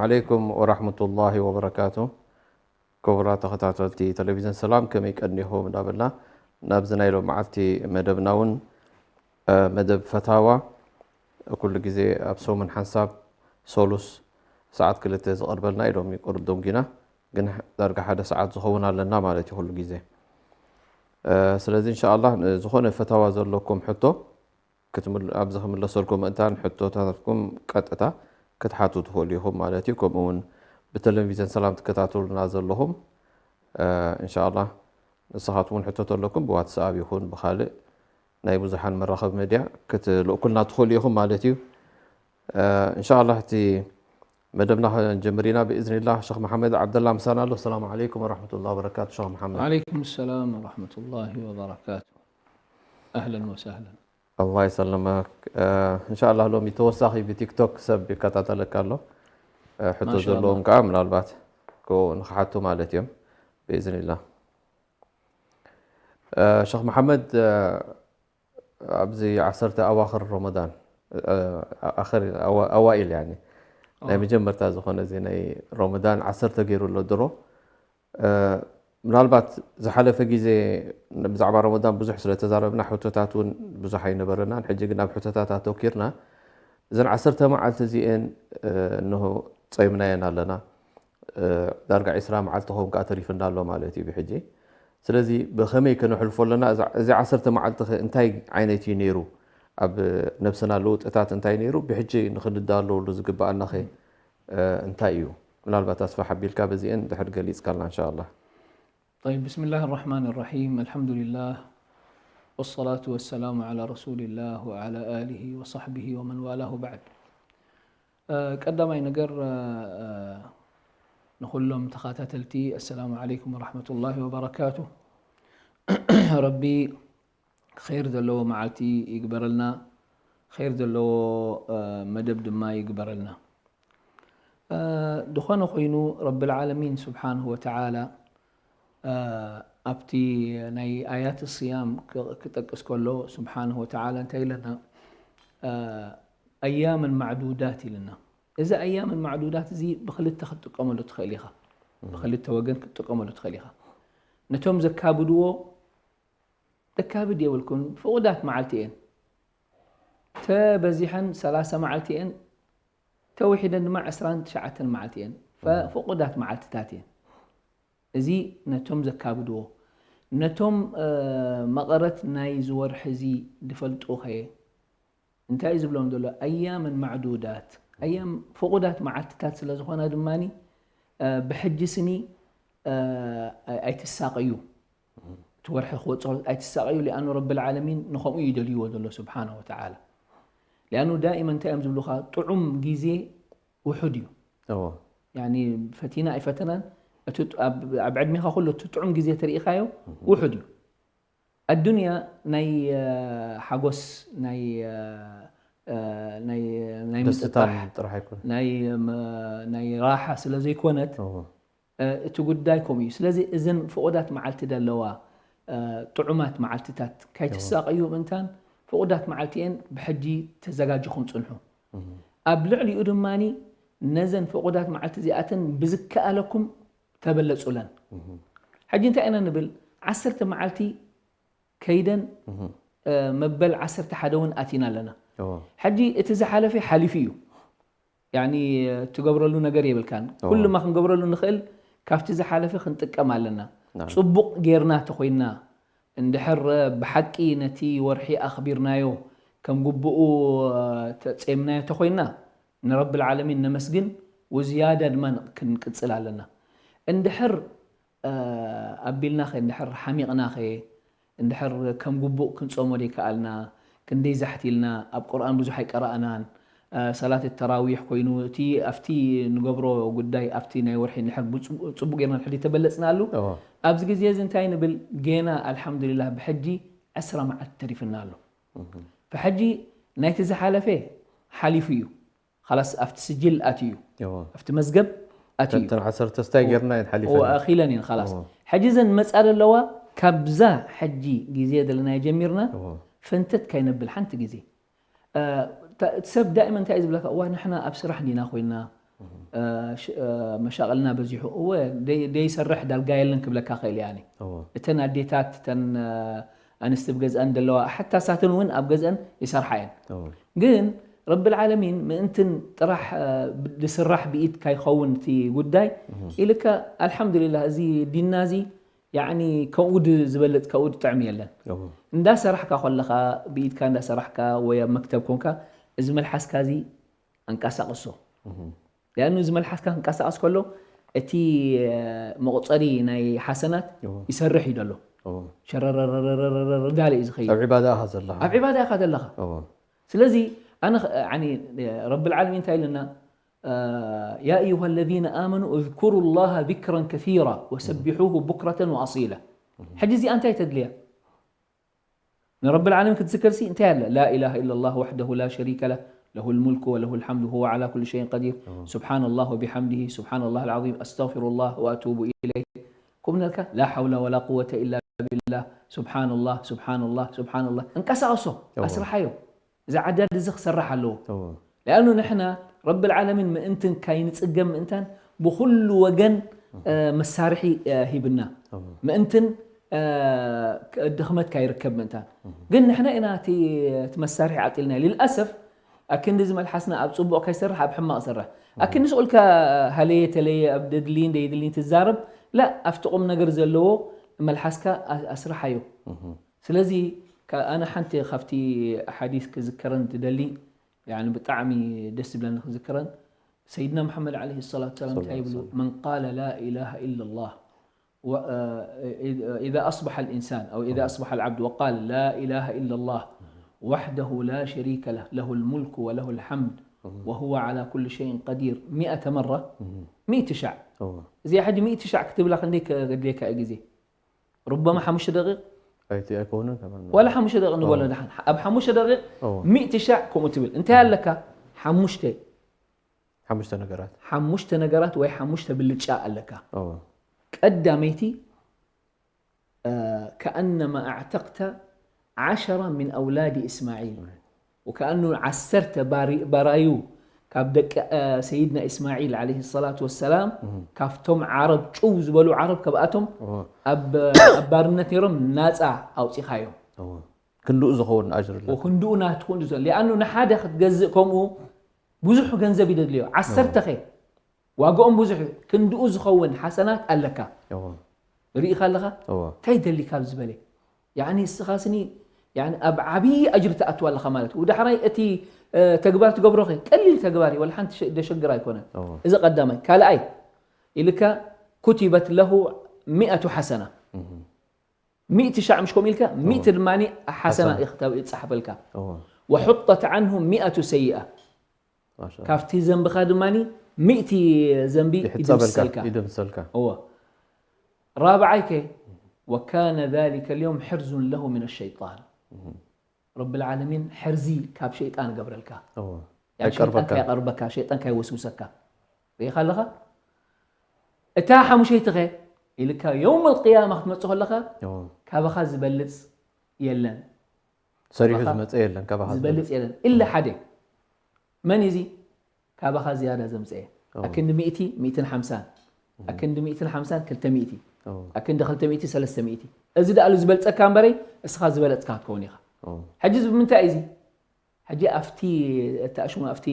ዓለይኩም ወራህመቱላሂ ወበረካቱ። ክቡራት ተኸታተልቲ ቴሌቪዝን ሰላም፣ ከመይ ቀኒኹም እንዳበልና፣ ናብዚ ናይ ሎም መዓልቲ መደብና እውን፣ እ፣ መደብ ፈታዋ፣ ኩሉ ግዜ ኣብ ሰሙን ሓንሳብ ሰሉስ ሰዓት ክልተ ዝቐርበልና እዩ። ሎሚ ቁሩብ ደንጊና፣ ግን ዳርጋ ሓደ ሰዓት ዝኸውን ኣለና ማለት እዩ ኩሉ ግዜ። እ፣ ስለዚ እንሻኣላህ፣ ዝኾነ ፈታዋ ዘለኩም ሕቶ ክትምል-፣ ኣብዚ ክምለሰልኩም ምእንታን፣ ሕቶታትኩም ቀጥታ ክትሓቱ ትኽእሉ ኢኹም ማለት እዩ። ከምኡ እውን ብቴሌቪዝን ሰላም ትከታተሉና ዘለኹም፣ እ፣ እንሻኣላህ ንስኻትኩም እውን ሕቶ ተለኩም ብዋትስኣፕ ይኹን ብኻልእ ናይ ብዙሓን መራኸቢ ሚድያ ክትልእኩልና ትኽእሉ ኢኹም ማለት እዩ። እ፣ እንሻኣላህ እቲ መደብና ክንጀምር ኢና ብኢዝኒላህ። ሸኽ መሓመድ ዓብደላ ምሳና ኣሎ። ሰላም ዓለይኩም ወራህመቱላሂ ወበረካቱ ሸኽ መሓመድ። ዓለይኩም ሰላም ወራህመቱላሂ ወበረካቱ። ኣህለን ወሳህለን። ኣላህ ይሰልመክ። እ፣ እንሻኣላህ ሎሚ ተወሳኺ ብቲክቶክ ሰብ ይከታተለካ ኣሎ። እ፣ ሕቶ ማሻኣላህ። ዘለዎም ከዓ ምናልባት ክኡ ንክሓቱ ማለት እዮም ብኢዝኒላህ። እ፣ ሸኽ መሓመድ፣ እ፣ ኣብዚ ዓሰርተ ኣዋኽር ረመዳን፣ እ፣ ኣኸር፣ ኣዋ-፣ ኣዋኢል ያኒ ናይ ኣዎ። መጀመርታ ዝኾነ እዚ ናይ ረመዳን ዓሰርተ ገይሩ ኣሎ ድሮ። እ፣ ምናልባት ዝሓለፈ ግዜ ብዛዕባ ረመዳን ብዙሕ ስለ ተዛረብና ሕቶታት እውን ብዙሕ ኣይነበረናን። ሕጂ ግን ኣብ ሕቶታት ኣተኪርና እዘን ዓሰርተ መዓልቲ እዚኤን፣ እ፣ እንሆ ጸይምናየን ኣለና። እ፣ ዳርጋ ዒስራ መዓልቲ ክኸውን ከኣ ተሪፍና ኣሎ ማለት እዩ ብሕጂ። ስለዚ ብኸመይ ከነሕልፎ ኣለና? እዛ፣ እዚ ዓሰርተ መዓልቲ ኸ እንታይ ዓይነት እዩ ነይሩ? ኣብ ነብስና ለውጥታት እንታይ ነይሩ? ብሕጂ ንኽንዳለወሉ ዝግብኣና ኸ፣ እ፣ እንታይ እዩ? ምናልባት ኣስፋሕ ኣቢልካ በዚኤን ድሕር ገሊጽካልና እንሻኣላህ። طيب، بسم الله الرحمن الرحيم. الحمد لله، والصلاة والسلام على رسول الله وعلى آله وصحبه ومن والاه بعد. እ፣ ቀዳማይ ነገር፣ እ፣ እ፣ ንኹሎም ተኸታተልቲ፣ السلام عليكم ورحمة الله وبركاته። ረቢ ኸይር ዘለዎ መዓልቲ ይግበረልና፣ ኸይር ዘለዎ፣ እ፣ መደብ ድማ ይግበረልና። እ፣ ዝኾነ ኮይኑ ረብል ዓለሚን ስብሓንሁ ወተዓላ፣ እ፣ ኣብቲ ናይ ኣያት ስያም ክ-፣ ክጠቅስ ከሎ ስብሓንሁ ወተዓላ እንታይ ኢለና? እ፣ ኣያመን ማዕዱዳት ኢለና። እዚ ኣያመን ማዕዱዳት እዚ ብኽልተ ክትጥቀመሉ ትኽእል ኢኻ። ብኽልተ ወገን ክትጥቀመሉ ትኽእል ኢኻ። ነቶም ዘካብድዎ፣ ዘካብድ የብልኩን፣ ፍቑዳት መዓልቲ እየን። ተበዚሐን ሰላሳ መዓልቲ እየን፣ ተውሒደን ድማ ዕስራን ትሽዓተን መዓልቲ እየን። ፈ-፣ ፍቑዳት መዓልትታት እየን። እዚ ነቶም ዘካብድዎ። ነቶም፣ እ፣ መቐረት ናይዚ ወርሒ እዚ ዝፈልጡ ኸ እንታይ እዩ ዝብሎም ዘሎ? ኣያመን ማዕዱዳት። ኣያም ፍቑዳት መዓልትታት ስለ ዝኾና ድማኒ፣ እ፣ ብሕጂ ስኒ፣ እ፣ ኣይትሳቐዩ። እቲ ወርሒ ክወጽኦ ኣይትሳቐዩ፣ ሊኣኑ ረብል ዓለሚን ንኸምኡ እዩ ደልይዎ ዘሎ ስብሓነ ወተዓላ። ሊኣኑ ዳኢመን እንታይ እዮም ዝብሉኻ? ጥዑም ግዜ ውሑድ እዩ። እዎ። ያኒ ፈቲና ኣይፈተናን፣ እቲ ጥ-፣ ኣብ፣ ኣብ ዕድሜኻ ኩሉ እቲ ጥዑም ግዜ ተሪኢኻዮ ውሑድ እዩ። ኣዱንያ ናይ፣ እ፣ ሓጎስ፣ ናይ፣ እ፣ እ፣ ናይ፣ ናይ ደስታን ምጥጣሕ፣ ጥራሕ ኣይኮነ። ናይ፣ ም-፣ ናይ ራሓ ስለ ዘይኮነት፣ እዎ። እ፣ እቲ ጉዳይ ከምኡ እዩ። ስለዚ እዘን ፍቑዳት መዓልቲ ደለዋ፣ እ፣ ጥዑማት መዓልትታት ካይትሳቐዩ ምእንታን ፍቑዳት መዓልቲ እየን፣ ብሕጂ ተዘጋጅኹም ጽንሑ። ኣብ ልዕሊኡ ድማኒ ነዘን ፍቑዳት መዓልቲ እዚኣተን ብዝከኣለኩም ተበለጹለን። ሕጂ እንታይ ኢና ንብል? ዓሰርተ መዓልቲ ከይደን፣ እ፣ መበል ዓሰርተ ሓደ እውን ኣቲና ኣለና። እዎ። ሕጂ እቲ ዝሓለፈ ሓሊፉ እዩ። ያኒ ትገብረሉ ነገር የብልካን። እዎ። ኩሉ ማ ክንገብረሉ ንኽእል ካብቲ ዝሓለፈ ክንጥቀም ኣለና። ናም። ጽቡቕ ጌርና ተኾይንና፣ እንድሕር ብሓቂ ነቲ ወርሒ ኣኽቢርናዮ ከም ግብኡ፣ እ፣ ተጸይምናዮ ተኾይንና፣ ንረብል ዓለሚን ነመስግን፣ ወዝያዳ ድማ ክንቅጽል ኣለና። እንድሕር፣ እ፣ ኣቢልናኸ፣ እንድሕር ሓሚቕናኸ፣ እንድሕር ከም ግቡእ ክንጾሞ ደይከኣልና፣ ክንደይ ዛሕት ኢልና፣ ኣብ ቁርኣን ብዙሕ ኣይቀራእናን፣ እ፣ ሰላት ተራዊሕ ኮይኑ፣ እቲ ኣብቲ ንገብሮ ጉዳይ፣ ኣብቲ ናይ ወርሒ እንድሕር ብጽቡ-፣ ጽቡቕ ጌርና እንድሕር ተበለጽናሉ፣ እዎ። ኣብዚ ግዜ እዚ እንታይ ንብል? ጌና ኣልሓምዱሊላህ ብሕጂ ዕስራ መዓልቲ ተሪፍና ኣሎ። ብሕጂ ናይቲ ዝሓለፈ ሓሊፉ እዩ። ኻላስ ኣብቲ ስጅል ኣትዩ እዩ። እዎ። ኣብቲ መዝገብ ኣትዩ እዩ። ተን ዓሰርተ ስታይ ጌርና እየን ሓሊፈን። እዎ፣ ኣኺለን እየን ኻላስ። እዎ። ሕጂ እዘን መጻ ዘለዋ ካብዛ ሕጂ ግዜ ዘለና ጀሚርና እዎ። ፈንተት ካይነብል ሓንቲ ግዜ። እ፣ ታ-፣ እቲ ሰብ ዳኢመን እንታይ እዩ ዝብለካ? እዋ ንሕና ኣብ ስራሕ እንዲና ኮይና፣ እ፣ ሽ-፣ እ፣ መሻቐልና በዚሑ። እወ፣ ደይ-፣ ደይሰርሕ ዳርጋ የለን ክብለካ ክእል እየ ኣነ። እወ። እተን ኣዴታት፣ እተን፣ እ፣ ኣንስቲ ኣብ ገዝኣን ዘለዋ፣ ሓታ ሳተን እውን ኣብ ገዝኣን ይሰርሓ እየን። እወ። ግን ረብል ዓለሚን ምእንትን ጥራሕ፣ እ፣ ዝስራሕ ብኢድ ካይኸውን እቲ ጉዳይ እህ። ኢልካ፣ ኣልሓምዱሊላህ፣ እዚ ዲንና እዚ፣ ያዕኒ፣ ከምኡ ድ-፣ ዝበልጥ፣ ከምኡ ድጥዕም የለን። እወ። እንዳሰራሕካ ከለኻ፣ ብኢድካ እንዳሰራሕካ ወይ ኣብ መክተብ ኮንካ፣ እዚ መልሓስካ እዚ ኣንቀሳቕሶ። እህ። ሊኣኑ እዚ መልሓስካ ክንቀሳቐስ ከሎ፣ እቲ፣ እ፣ መቑጸሪ ናይ ሓሰናት እዎ። ይሰርሕ እዩ ዘሎ። እዎ። ሸረረረረረረ እንዳለ እዩ ዝኸይድ። ኣብ ዒባዳ ኢኻ ዘለኻ። ኣብ ዒባዳ ኢኻ ዘለኻ። እዎ። ስለዚ፣ ኣነ ኸ-፣ ያኒ፣ ረብል ዓለሚን እንታይ ኢሉና? እ፣ "يا أيها الذين آمنوا اذكروا الله ذكرا كثيرا وسبحوه بكرة وأصيلا." ሕጂ እዚኣ እንታይ ተድልያ? ንረብል ዓለሚን ክትዝክርሲ እንታይ ኣለ? لا إله إلا الله وحده لا شريك له، له الملك وله الحمد وهو على كل شيء قدير. እዎ። سبحان الله وبحمده، سبحان الله العظيم، أستغفر الله وأتوب إليه። ከምኡ ኢልካ لا حول ولا قوة إلا بالله، سبحان الله، سبحان الله، سبحان الله። እንቀሳቐሶ፣ እዎ። ኣስርሓዮ። እዚ ዓዳድ እዚ ክሰርሕ ኣለዎ። እዎ። ሊኣኑ ንሕና ረብል ዓለሚን ምእንትን ካይንጽገም ምእንታን ብኹሉ ወገን፣ እ፣ መሳርሒ፣ እ፣ ሂብና። እዎ። ምእንትን፣ እ፣ ክ-፣ ድኽመት ካይርከብ ምእንታን። እዎ። ግን ንሕና ኢና እቲ፣ እቲ መሳርሒ ዓጢልና። ሊልኣሰፍ፣ ኣክንዲ እዚ መልሓስና ኣብ ጽቡቕ ካይሰርሕ፣ ኣብ ሕማቕ ይሰርሕ። እዎ። ኣክንዲ ስቕ ኢልካ ሃለየ ተለየ፣ ኣብ ደድልይን ደይድልይን ትዛረብ፣ ላ፣ ኣብቲ ቁም ነገር ዘለዎ መልሓስካ ኣ-፣ ኣስርሓዮ። እዎ። ስለዚ፣ ከ-፣ ኣነ ሓንቲ ካብቲ ሓዲስ ክዝከረን ትደሊ፣ ያኒ ብጣዕሚ ደስ ዝብለኒ ክዝከረን፣ ሰይድና መሓመድ ዓለይሂ ሰላቱ ወሰላም እንታይ ይብሉ? ሰለላሁ ዐለይሂ ወሰለም። "መን ቃለ ላ ኢላሃ ኢለላህ ወ-፣ እ፣ ኢዛ ኣስበሐ ልኢንሳን ኣው ኢዛ ኣስበሐ ልዓብድ ወቃለ ላ ኢላሃ ኢለላህ ወሕደሁ ላ ሸሪከ ለህ፣ ለሁል ሙልኩ ወለሁል ሐምድ ወሁወ ዓላ ኩሊ ሸይን ቀዲር ሚእተ መራ፣ ሚእቲ ሻዕ። እዎ። እዚኣ ሕጂ ሚእቲ ሻዕ ክትብላ ክንደይ ከድልየካ እዩ ግዜ?" ሩበማ ሓሙሽተ ደቂቕ? ኣይቲ ኣይኮነን ከማን። ዋላ ሓሙሽተ ደቂቕ ንበሎ እዎ። ደሓን። ኣብ ሓሙሽተ ደቂቕ እዎ። ሚእቲ ሻዕ ከምኡ ትብል። እንታይ ኣለካ? ሓሙሽተ። ሓሙሽተ ነገራት። ሓሙሽተ ነገራት ወይ ሓሙሽተ ብልጫ ኣለካ። እዎ። ቀዳመይቲ፣ እ፣ ከኣነማ ኣዕተቕተ ዓሸራ ሚን ኣውላድ እስማዒል። እዎ። ወከኣኑ ዓሰርተ ባሪ-፣ ባራዩ ካብ ደቂ፣ እ፣ ሰይድና እስማዒል ዓለይሂ ሰላቱ ወሰላም፣ እህ። ካብቶም ዓረብ፣ ጭው ዝበሉ ዓረብ፣ ካብኣቶም እዎ። ኣብ፣ ኣብ ባርነት ነይሮም ናጻ ኣውጺኻዮም። እዎ። ክንድኡ ዝኸውን ኣጅር ኣለካ። ወክንድኡ ናትኩ እንድዞ። ሊኣኑ ንሓደ ክትገዝእ ከምኡ ብዙሕ ገንዘብ ይደድልዮ። ዓሰርተ እዎ። ኸ ዋጋኦም ብዙሕ እዩ። ክንድኡ ዝኸውን ሓሰናት ኣለካ። እዎ። ርኢኻ ኣለኻ? እዎ። እንታይ ደሊካ ኣብዚ በለ? ያዕኒ እስኻ ስኒ፣ ያዕኒ ኣብ ዓብዪ ኣጅሪ ትኣትው ኣለኻ ማለት እዩ። ዳሕራይ እቲ፣ እ፣ ተግባር ትገብሮ ኸ ቀሊል ተግባር እዩ፣ ወላ ሓንቲ ሸ-፣ ደሸግር ኣይኮነን። እዎ። እዚ ቀዳማይ። ካልኣይ፣ ኢልካ ኩቲበት ለሁ ሚእቱ ሓሰና። እህ። ሚእቲ ሻዕ ምሽ ከምኡ ኢልካ፣ እዎ። ሚእቲ ድማ ሓሰና ሓሰና። እዩ ክተብ-፣ ይጸሓፈልካ። እዎ። ወሑጠት ዓንሁ ሚእቱ ሰይኣ። ማሻ ኣላህ። ካብቲ ዘንብኻ ድማ ሚእቲ ዘንቢ ይሕጸበልካ፣ ይድምሰልካ። ይድምሰልካ። እዎ። ራብዓይ ከ፣ ወካነ ዛሊከ ልየውም ሕርዙን ለሁ ሚነ ሸይጣን። እህ። ረብል ዓለሚን ሕርዚ ካብ ሸይጣን ገብረልካ። እዎ። ያን ሸይጣን ኣይቀርበካን። ካይቀርበካ፣ ሸይጣን ካይወስውሰካ። ርኢኻ ኣለኻ? እታ ሓሙሸይቲ ኸ፣ ኢልካ የውመል ቅያማ ክትመጽእ ከለኻ፣ እዎ። ካባኻ ዝበልጽ የለን። ሰሪሑ ካባኻ ዝመጸ የለን፣ ካባኻ ዝበልጽ ዝበልጽ። የለን። ኢላ ሓደ። መን እዩ እዚ? ካባኻ ዝያዳ ዘምጽኤ። እዎ። ኣክንዲ ሚእቲ፣ ሚእትን ሓምሳን። እዎ። ኣክንዲ ሚእትን ሓምሳን፣ ክልተ ሚእቲ። እዎ። ኣክንዲ ክልተ ሚእቲ፣ ሰለስተ ሚእቲ። እዚ ደኣ ዝበልጸካ እምበረይ፣ እስኻ ዝበለጽካ ክትከውን ኢኻ። እዎ። ሕጂ እዚ ብምንታይ እዩ እዚ? ሕጂ ኣብቲ፣ እቲ ኣሽሙ ኣብቲ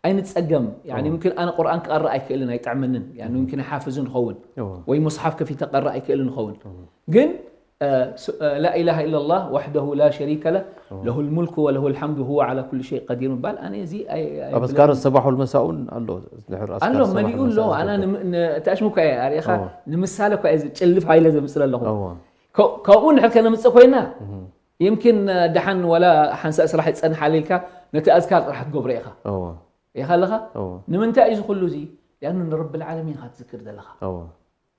ኣይንጸገም። ያኒ እዎ። ምምክን ኣነ ቁርኣን ክቐርእ ኣይክእልን፣ ኣይጥዕመንን። ያኒ እዎ። ምምክን ሓፍዝ ንኸውን። እዎ። ወይ ሙስሓፍ ከፊተ ክቐርእ ኣይክእልን ንኸውን። እዎ። ግን እ፣ ስ-፣ እ፣ ላ ኢላሃ ኢለላህ ወሕደሁ ላ ሸሪከ ለህ፣ እዎ። ለሁል ሙልኩ ወለሁል ሐምዱ ወሁወ ዓላ ኩሊ ሸይ ቀዲር ምባል፣ ኣነ እዚ ኣይ-፣ ኣይ-፣ ኣብ ኣዝካር ብለኒ። ሰባሕ ወልመሳእ እውን ኣሎ። ድሕሪ ኣዝካር ኣሎ፣ ሰባሕ መሊኡ ኣሎ። ወልመሳእ ኣነ ኣሎ። ንም-፣ ን-፣ እቲ ኣሽሙ እኮ እየ ኣርእኻ፣ እዎ። ንምሳሌ እኮ እየ እዚ ጭልፍ ሃይለ ዘምፅእ ኣለኹ። እዎ። ከ-፣ ካብኡ እንድሕር ከነምፅእ ኮይና፣ እህ። ይምኪን፣ እ፣ ደሓን ዋላ ሓንሳእ ስራሕ ይፀንሓል ኢልካ፣ ነቲ ኣዝካር ጥራሕ ክትገብሮ ኢኻ። እዎ። ኢኻ ኣለኻ? እዎ። ንምንታይ እዩ እዚ ኩሉ እዚ? ሊኣኑ ንረብል ዓለሚን ኢኻ ትዝክር ዘለኻ። እዎ።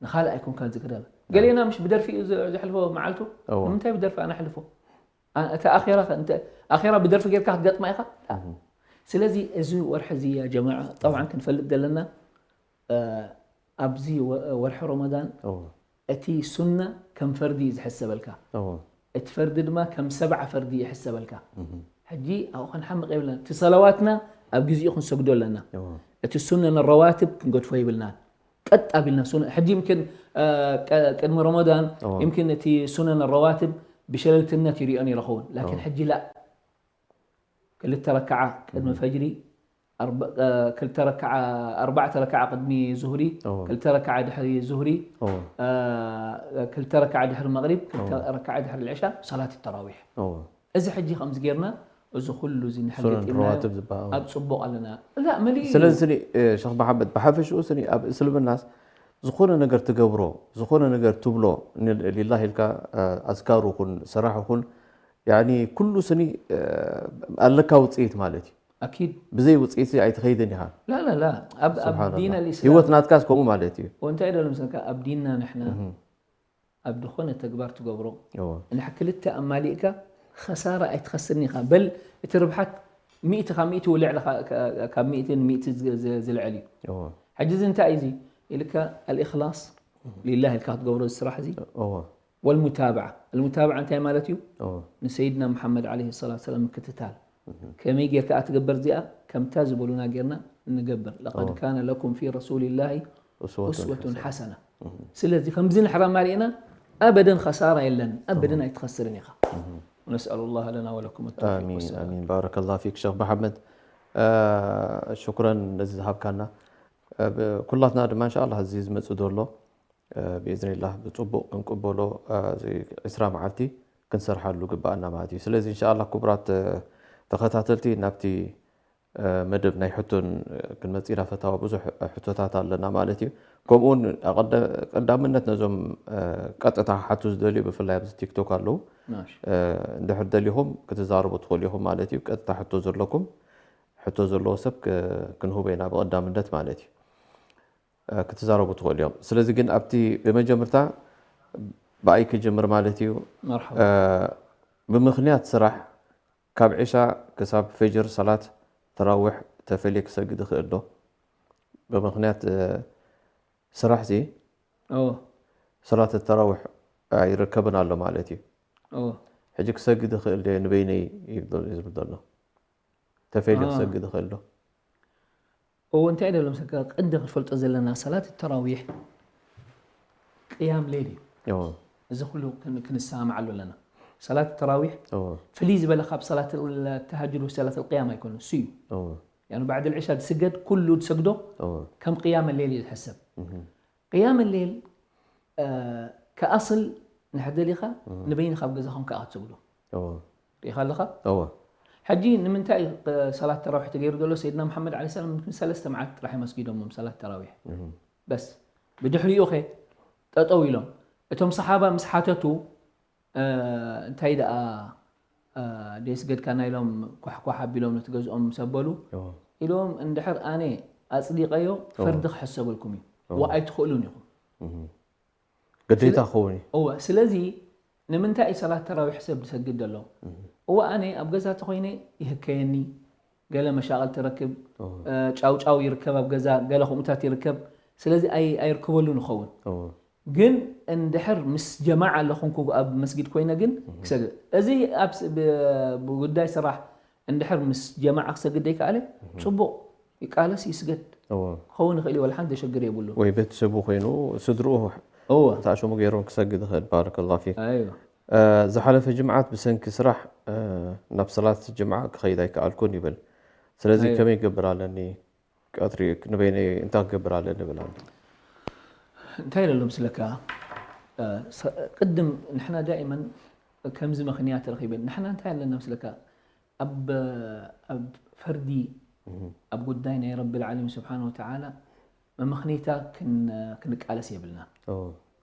ንኻልእ ኣይኮንካን ዝግደል። ናም። ገሌና ምሽ ብደርፊ እዩ ዝ-፣ ዘሕልፎ መዓልቱ? እዎ። ንምንታይ ብደርፊ ኣነሕልፎ? ኣ-፣ እቲ ኣኼራ ኸ እንተ-፣ ኣኼራ ብደርፊ ጌርካ ክትገጥማ ኢኻ? ላእ። እህ። ስለዚ እዚ ወርሒ እዚ ያ ጀማዓ፣ ጠብዓን ክንፈልጥ ዘለና፣ እ፣ ኣብዚ ወ-፣ ወርሒ ረመዳን እዎ። እቲ ሱና ከም ፈርዲ እዩ ዝሕሰበልካ። እዎ። እቲ ፈርዲ ድማ ከም ሰብዓ ፈርዲ ይሕሰበልካ። እህ። ሕጂ ኣብኡ ክንሓምቕ የብልና። እቲ ሰለዋትና ኣብ ግዜኡ ክንሰግዶ ኣለና። እዎ። እቲ ሱነን ረዋትብ ክንገድፎ ይብልናን። ቀጥ ኣቢልና ሱነ-፣ ሕጂ ይምክን፣ እ፣ ቀ-፣ ቅድሚ ረመዳን እዎ። ይምክን እቲ ሱነን ረዋትብ ብሸለልትነት ይሪኦ ነይረ ኸውን። ላኪን እዎ። ሕጂ ላ። ክልተ ረክዓ ቅድሚ ፈጅሪ፣ ኣርባ-፣ እ፣ ክልተ ረክዓ፣ ኣርባዕተ ረክዓ ቅድሚ ዙህሪ፣ እዎ። ክልተ ረክዓ ድሕሪ ዙህሪ፣ እዎ። እ፣ ክልተ ረክዓ ድሕሪ መቕሪብ፣ ክልተ እዎ። ረክዓ ድሕሪ ልዕሻ፣ ሰላት ተራዊሕ። እዎ። እዚ ሕጂ ከም ዝጌርና፣ እዚ ኩሉ እዚ እንድሕር ሱነን ገጢምናዮ ረዋትብ ዝበሃሉ። ኣብ ጽቡቕ ኣለና። እዛ መሊእ እዩ። ስለዚ ስኒ፣ እ፣ ሸኽ መሓመድ፣ ብሓፈሽኡ ስኒ ኣብ እስልምናስ ዝኾነ ነገር ትገብሮ፣ ዝኾነ ነገር ትብሎ፣ ን-፣ ሊላህ ኢልካ፣ እ፣ ኣዝካሩ ኹን፣ ስራሕ ኹን፣ ያኒ ኩሉ ስኒ፣ እ፣ ኣለካ ውጽኢት ማለት እዩ። ኣኪድ። ብዘይ ውጽኢት ኣይትኸይድን ኢኻ። ላ፣ ላ፣ ላ። ኣብ፣ ኣብ ስብሓንላህ። ዲን ኣልእስላም። ህይወት ናትካስ ከምኡ ማለት እዩ። ወንታይ ደሎ ምስልካ፣ ኣብ ዲንና ንሕና፣ እህ። ኣብ ዝኾነ ተግባር ትገብሮ፣ እዎ። እንድሕር ክልተ ኣማሊእካ፣ ኸሳራ ኣይትኸስርን ኢኻ። በል፣ እቲ ርብሓት ሚእቲ ካብ ሚእቲ ውልዕ ኢኻ፣ ካ-፣ ካብ ሚእቲ ንሚእቲ ዝ-፣ ዝ-፣ ዝልዕል እዩ። እዎ። ሕጂ እዚ እንታይ እዩ እዚ? ኢልካ፣ ኣልእኽላስ ሊላህ ኢልካ ክትገብሮ እዚ ስራሕ እዚ። እዎ። ወልሙታብዓ። ኣልሙታብዓ እንታይ ማለት እዩ? እዎ። ንሰይድና መሓመድ ዓለይሂ ሰላቱ ሰላም ምክትታል። ከመይ ጌርካ እያ ትገብር እዚኣ? ከምታ ዝበሉና ጌርና ንገብር። ለቀድ እዎ። ካነ ለኩም ፊ ረሱሊላሂ ኡስወቱን ኡስወቱን ሓሰና። ሓሰና። ስለዚ ከምዚ ንሕራማ ርኢና ኣበደን ኸሳራ የለን፣ ኣበደን ኣይትኸስርን ኢኻ። ነስኣሉ ላህ ለና ወለኩም ተውፊቅ ኣሚን፣ ወሰላም። ኣሚን። ባረከላህ ፊክ ሸኽ መሓመድ። እ፣ ሽኩረን ነዚ ዝሃብካና። እ፣ ብ-፣ ኩላትና ድማ እንሻኣላህ እዚ ዝመጽእ ዘሎ፣ እ፣ ብኢዝኒላህ ብጽቡቕ ክንቅበሎ፣ እ፣ እዚ ዕስራ መዓልቲ ክንሰርሓሉ ግባኣና ማለት እዩ። ስለዚ እንሻኣላህ ክቡራት፣ እ፣ ተኸታተልቲ ናብቲ፣ እ፣ መደብ ናይ ሕቶን፣ እ፣ ክንመጽእ ኢና ፈታዋ ብዙሕ ሕቶታት ኣለና ማለት እዩ። ከምኡውን ኣቐደ-፣ ቀዳምነት ነዞም፣ እ፣ ቀጥታ ክሓቱ ዝደልዩ ብፍላይ ኣብዚ ቲክቶክ ኣለዉ። ማሽ። እ፣ እንድሕር ደሊኹም ክትዛረቡ ትኽእሉ ኢኹም ማለት እዩ። ቀጥታ ሕቶ ዘለኩም፣ ሕቶ ዘለዎ ሰብ ክ-፣ ክንህቦ ኢና ብቐዳምነት ማለት እዩ። እ፣ ክትዛረቡ ትኽእሉ እዮም። ስለዚ ግን ኣብቲ ብመጀመርታ ብኣይ ክጅምር ማለት እዩ። መርሓባ። እ፣ ብምኽንያት ስራሕ ካብ ዒሻ ክሳብ ፈጅር ሰላት ተራዊሕ ተፈልየ ክሰግድ ይኽእል ዶ? ብምኽንያት፣ እ፣ ስራሕ ሲ እዎ። ሰላት ተራዊሕ ኣይርከብን ኣሎ ማለት እዩ። እዎ። ሕጂ ክሰግድ ይኽእል ዶ ንበይነይ እዩ ዝብል ዘሎ። ተፈልየ አ። ክሰግድ ይኽእል ዶ? እዎ፣ እንታይ ደሎ ምስልካ፣ ቀንዲ ክንፈልጦ ዘለና ሰላት ተራዊሕ ቅያም ሌል እዩ። እዎ። እዚ ኩሉ ክን-፣ ክንሰማማዓሉ ኣለና። ሰላት ተራዊሕ እዎ። ፍልይ ዝበለ ካብ ሰላት ተሃጅድ ወሰላት ቅያም ኣይኮነን፣ እሱ እዩ። እዎ። ያኑ ባዕድ ልዕሻ ዝስገድ ኩሉ ዝሰግዶ እዎ። ከም ቅያም ሌል እዩ ዝሕሰብ። እህ። ቅያም ሌል፣ እ፣ ከኣስል ንሕደሊኻ ንበይንኻ ኣብ ገዛኹም ከኣ ክትሰግዶ። እዎ። ርኢኻ ኣለኻ? እዎ። ሕጂ ንምንታይ እዩ ሰላት ተራዊሕ ተገይሩ ዘሎ? ሰይድና መሓመድ ዓለይሂ ሰላም ምስ ሰለስተ መዓልቲ ጥራሕ እዮም ኣስጊዶሞም ሰላት ተራዊሕ። እህ። በስ ብድሕሪኡ ኸ ጠጠው ኢሎም። እቶም ሰሓባ ምስ ሓተቱ፣ እ፣ እንታይ ደኣ፣ እ፣ ደይስገድካና ኢሎም ኳሕኳሕ ኣቢሎም ነቲ ገዝኦም ምስ ኣበሉ፣ እዎ። ኢሎም እንድሕር ኣነ ኣጽዲቐዮ ፈርዲ ክሕሰበልኩም እዩ። እዎ። ዋ ኣይትኽእሉን ኢኹም። እህ። ግዴታ ክኸውን እዩ። እወ፣ ስለዚ ንምንታይ እዩ ሰላት ተራዊሕ ሰብ ዝሰግድ ዘሎ? እወ፣ ኣነ ኣብ ገዛ ተኾይነ ይህከየኒ፣ ገለ መሻቕል ትረክብ፣ እዎ። እ፣ ጫውጫው ይርከብ ኣብ ገዛ፣ ገለ ከምኡታት ይርከብ። ስለዚ ኣይ-፣ ኣይርክበሉን ይኸውን። እዎ። ግን እንድሕር ምስ ጀማዓ ኣለኹንኩ ኣብ መስጊድ ኮይነ ግን ክሰግድ። እዚ ኣብ ስ-፣ ብ-፣ ብጉዳይ ስራሕ እንድሕር ምስ ጀማዓ ክሰግድ ዘይከኣለ፣ ጽቡቕ ይቃለስ ይስገድ። እዎ። ክኸውን ይኽእል እዩ፣ ወላ ሓንቲ ዘሸግር የብሉን። ወይ ቤተሰቡ ኮይኑ ስድርኡ እዎ። ተኣሽሙ ገይሮም ክሰግድ ይኽእል። ባረከላሁ ፊክ። ኣይዋ። እ፣ ዝሓለፈ ጅምዓት ብሰንኪ ስራሕ፣ እ፣ ናብ ሰላት ጅምዓ ክኸይድ ኣይከኣልኩን ይብል። ስለዚ ኣይ። ከመይ ክገብር ኣለኒ? ቀትሪ ንበይነይ እንታይ ክገብር ኣለኒ ይብል ኣሎ። እንታይ ኢለ ኣሎ ምስለካ? እ፣ ሰ-፣ ቅድም ንሕና ዳኢመን ከምዚ ምኽንያት ረኺበን። ንሕና እንታይ ኣለና ምስለካ? ኣብ፣ ኣብ ፈርዲ፣ ኣብ ጉዳይ ናይ ረቢ ልዓለሚን ስብሓን ወተዓላ መመኽንይታ ክን-፣ ክንቃለስ የብልና። እዎ።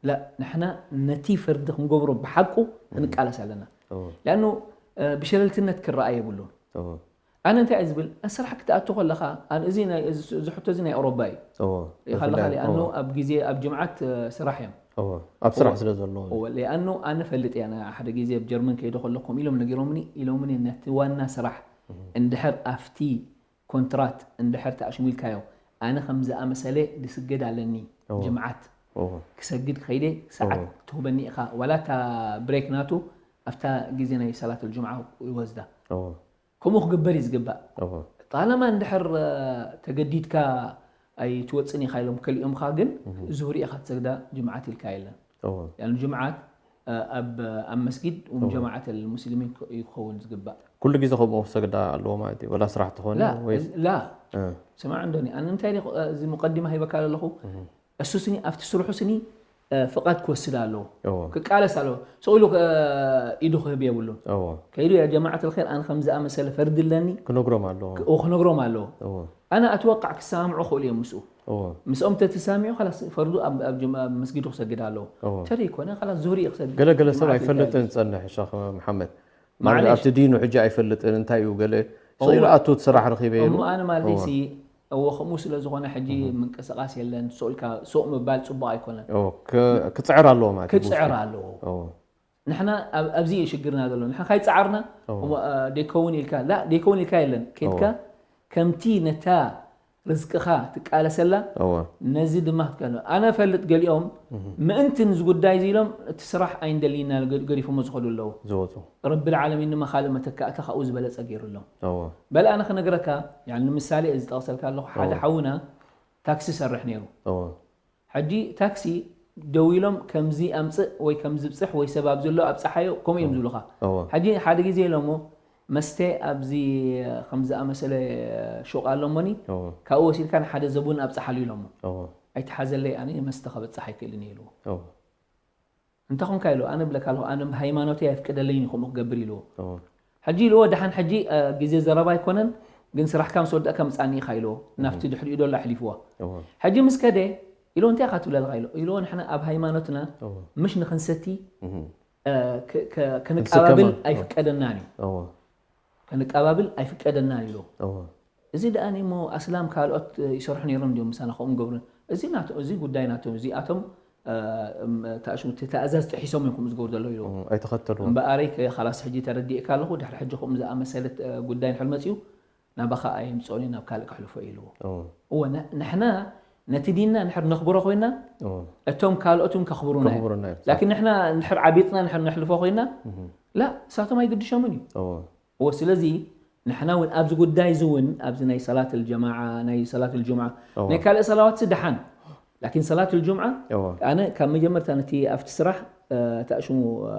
ላ፣ ንሕና ነቲ ፈርዲ ክንገብሮ ብሓቁ ክንቃለስ ኣለና። እዎ። ሊኣኑ፣ እ፣ ብሸለልትነት ክረኣ የብሉን። እዎ። ኣነ እንታይ እየ ዝብል፣ ኣብ ስራሕ ክትኣቱ ከለኻ፣ ኣነ እዚ ናይ፣ እዚ፣ እዚ ሕቶ እዚ ናይ ኣውሮባ እዩ። እዎ። ሪኢኻ ኣለኻ፣ ብፍላይ፣ ሊኣኑ እዎ። ኣብ ግዜ፣ ኣብ ጅምዓት፣ እ፣ ስራሕ እዮም። እዎ። ኣብ ስራሕ እዎ። ስለ ዘለዉ። እዎ፣ ሊኣኑ ኣነ ፈልጥ እየ፣ ኣነ ሓደ ግዜ ኣብ ጀርመን ከይደ ከለኹም ኢሎም ነጊሮምኒ፣ ኢሎምኒ ነቲ ዋና ስራሕ እንድሕር ኣብቲ ኮንትራት እንድሕር ተኣሽሙ ኢልካዮ፣ ኣነ ከም ዝኣመሰለ ድስገድ ኣለኒ፣ እዎ። ጅምዓት እዎ። ክሰግድ ከይደ ሰዓት እዎ። ትሁበኒ ኢኻ፣ ዋላ እታ ብሬክ ናቱ ኣብታ ግዜ ናይ ሰላት ጅምዓ ይወስዳ። እዎ። ከምኡ ክግበር እዩ ዝግባእ። እዎ። ጣለማ እንድሕር ተገዲድካ ኣይትወፅን ኢኻ ኢሎም ከሊኦምኻ፣ ግን ዙህር ኢኻ ትሰግዳ፣ ጅምዓት ኢልካ የለን። እዎ ያን ጅምዓት ኣብ ኣብ መስጊድ ጀማዓት ልሙስሊሚን እዩ ክኸውን ዝግባእ። ኩሉ ግዜ ከምኡ ክሰግዳ ኣለዎ ማለት እዩ? ወላ ስራሕ ትኾን ላ ወይስ ላ እ፣ ስማዕ እንዶኒ፣ ኣነ እንታይ ኢለ እዚ ሙቀዲማ ሂበካ ዘለኹ? እሱ ስኒ ኣብቲ ስርሑ ስኒ እ፣ ፍቓድ ክወስድ ኣለዎ፣ እዎ ክቃለስ ኣለዎ። ስቕ ኢሉ እ፣ ኢዱ ክህብ የብሉን። እዎ ከይዱ ያ ጀማዓት ልኸይር፣ ኣነ ከም ዝኣመሰለ ፈርዲ ኣለኒ ክነግሮም ኣለዎ። ክ- ክነግሮም ኣለዎ። እዎ ኣነ ኣትወቃዕ ክሰማምዑ ክእሉ እዮም ምስኡ። እዎ ምስኦም ተተሳሚዑ ላስ ፈርዱ ኣብ ኣብ ጀማ- ኣብ መስጊዱ ክሰግድ ኣለዎ። እዎ እንተደይኮነ ላስ ዙህሪ እዩ ክሰግድ። ገለ ገለ ሰብ ጅማዓት ኣይፈልጥን ይካየድ። ዝጸንሕ ሸኽ መሓመድ። ማዕለሽ። ማለት ኣብቲ ዲኑ ሕጂ ኣይፈልጥን እንታይ እዩ ገለ ስቕ ኢሉ እዎ። ኣቱ እቲ ስራሕ ረኺበ ኢሉ። እሞ ኣነ ማለት እዎ ሲ እዎ ከምኡ ስለ ዝኾነ ሕጂ ምንቅስቃስ የለን። ስቕ ኢልካ ስቕ ምባል ጽቡቕ ኣይኮነን። እዎ፣ ክ- ክጽዕር ኣለዎ ማለት እዩ ክጽዕር ብውሽጢ። ኣለዎ። እዎ ንሕና ኣብ- ኣብዚ እዩ ሽግርና ዘሎ። ንሕና ካይጻዓርና እዎ። እሞ፣ እ፣ ደይከውን ኢልካ ላ ደይከውን ኢልካ የለን። ከድካ እዎ። ከምቲ ነታ ርዝቅኻ ትቃለሰላ እዎ ነዚ ድማ ክትቀል ኣነ ፈልጥ። ገሊኦም ምእንቲ ንዚ ጉዳይ እዚ ኢሎም እቲ ስራሕ ኣይንደልይና ገ- ገዲፎሞ ዝኸዱ ኣለዉ። ዝወፁ። ረቢ ልዓለሚን ድማ ካልእ መተካእታ ካብኡ ዝበለፀ ገይሩ ኣሎም። እዎ በል ኣነ ክነግረካ ያን ንምሳሌ እዚ ጠቕሰልካ ኣለኹ። ሓደ እዎ። ሓውና ታክሲ ሰርሕ ነይሩ። እዎ ሕጂ ታክሲ ደው ኢሎም ከምዚ ኣምፅእ ወይ ከምዚ ብፅሕ ወይ ሰብ ኣብዚ ኣሎ ኣብፅሓዮ ከምኡ እዮም ዝብሉኻ። እዎ ሕጂ ሓደ ግዜ ኢሎሞ መስተ ኣብዚ ከምዝኣመሰለ ሹቕ ኣሎ እሞኒ እዎ ካብኡ ወሲድካ ንሓደ ዘቡን ኣብፅሓሉ ኢሎሞ እዎ ኣይትሓዘለይ ኣነ መስተ ከበፅሕ ኣይክእልን እየ ኢልዎ። እዎ እንታይ ኾንካ ኢሉ ኣነ ብለካ ኣለኹ ኣነ ሃይማኖተይ ኣይፍቀደለይን እዩ ከምኡ ክገብር ኢልዎ። እዎ ሕጂ ኢልዎ ደሓን ሕጂ እ፣ ግዜ ዘረባ ኣይኮነን ግን ስራሕካ ምስ ወዳእካ ምፃኒ ኢኻ ኢልዎ ናብቲ ድሕሪኡ ዶሎ ኣሕሊፍዋ። እዎ ሕጂ ምስ ከደ ኢልዎ እንታይ ኢኻ ትብለልኻ ኢልዎ ኢልዎ ንሕና ኣብ ሃይማኖትና እዎ ምሽ ንኽንሰቲ እህ እ፣ ክ- ክ- ክንቀባብል ክንስከማ። ኣይፍቀደናን እዩ እዎ ክንቀባብል ኣይፍቀደናን ኢልዎ። እዎ እዚ ደኣ እሞ ኣስላም ካልኦት ይሰርሑ ነይሮም እንዲዮም ምሳና ከምኡ ገብሩ። እዚ ናቶ እዚ ጉዳይ ናቶም እዚኣቶም እ፣ እም፣ ታእሽሙ እቲ ተኣዛዝ ጥሒሶም እዮም ከምኡ ዝገብሩ ዘለዉ ኢልዎ። እዎ ኣይተኸተልዎ። እምበኣረይ ከ- ካላስ ሕጂ ተረዲእካ ኣለኹ ድሕሪ ሕጂ ከምኡ ዝኣመሰለት እ፣ ጉዳይ ንሕር መፅዩ ናባኻ ኣየምፅኦን እዩ ናብ ካልእ ከሕልፎ እዩ ኢልዎ። እዎ እወ ን- ንሕና ነቲ ዲንና ንሕር ነኽብሮ ኮይና እዎ እቶም ካልኦት እውን ከኽብሩና እዮም። ከኽብሩና እዮም። ላኪን ንሕና ንድሕር ዓቢጥና ንድሕር ነሕልፎ ኮይና እህ ላ እሳቶም ኣይግድሾምን እዩ። እዎ እዎ ስለዚ ንሕና እውን ኣብዚ ጉዳይ እዚ እውን ኣብዚ ናይ ሰላት ልጀማዓ ናይ ሰላት ልጁምዓ እዎ ናይ ካልእ ሰላዋት ሲ ደሓን ላኪን ሰላት ልጁምዓ እዎ ኣነ ካብ መጀመርታ ነቲ ኣብቲ ስራሕ እ፣ ተእሽሙ እ፣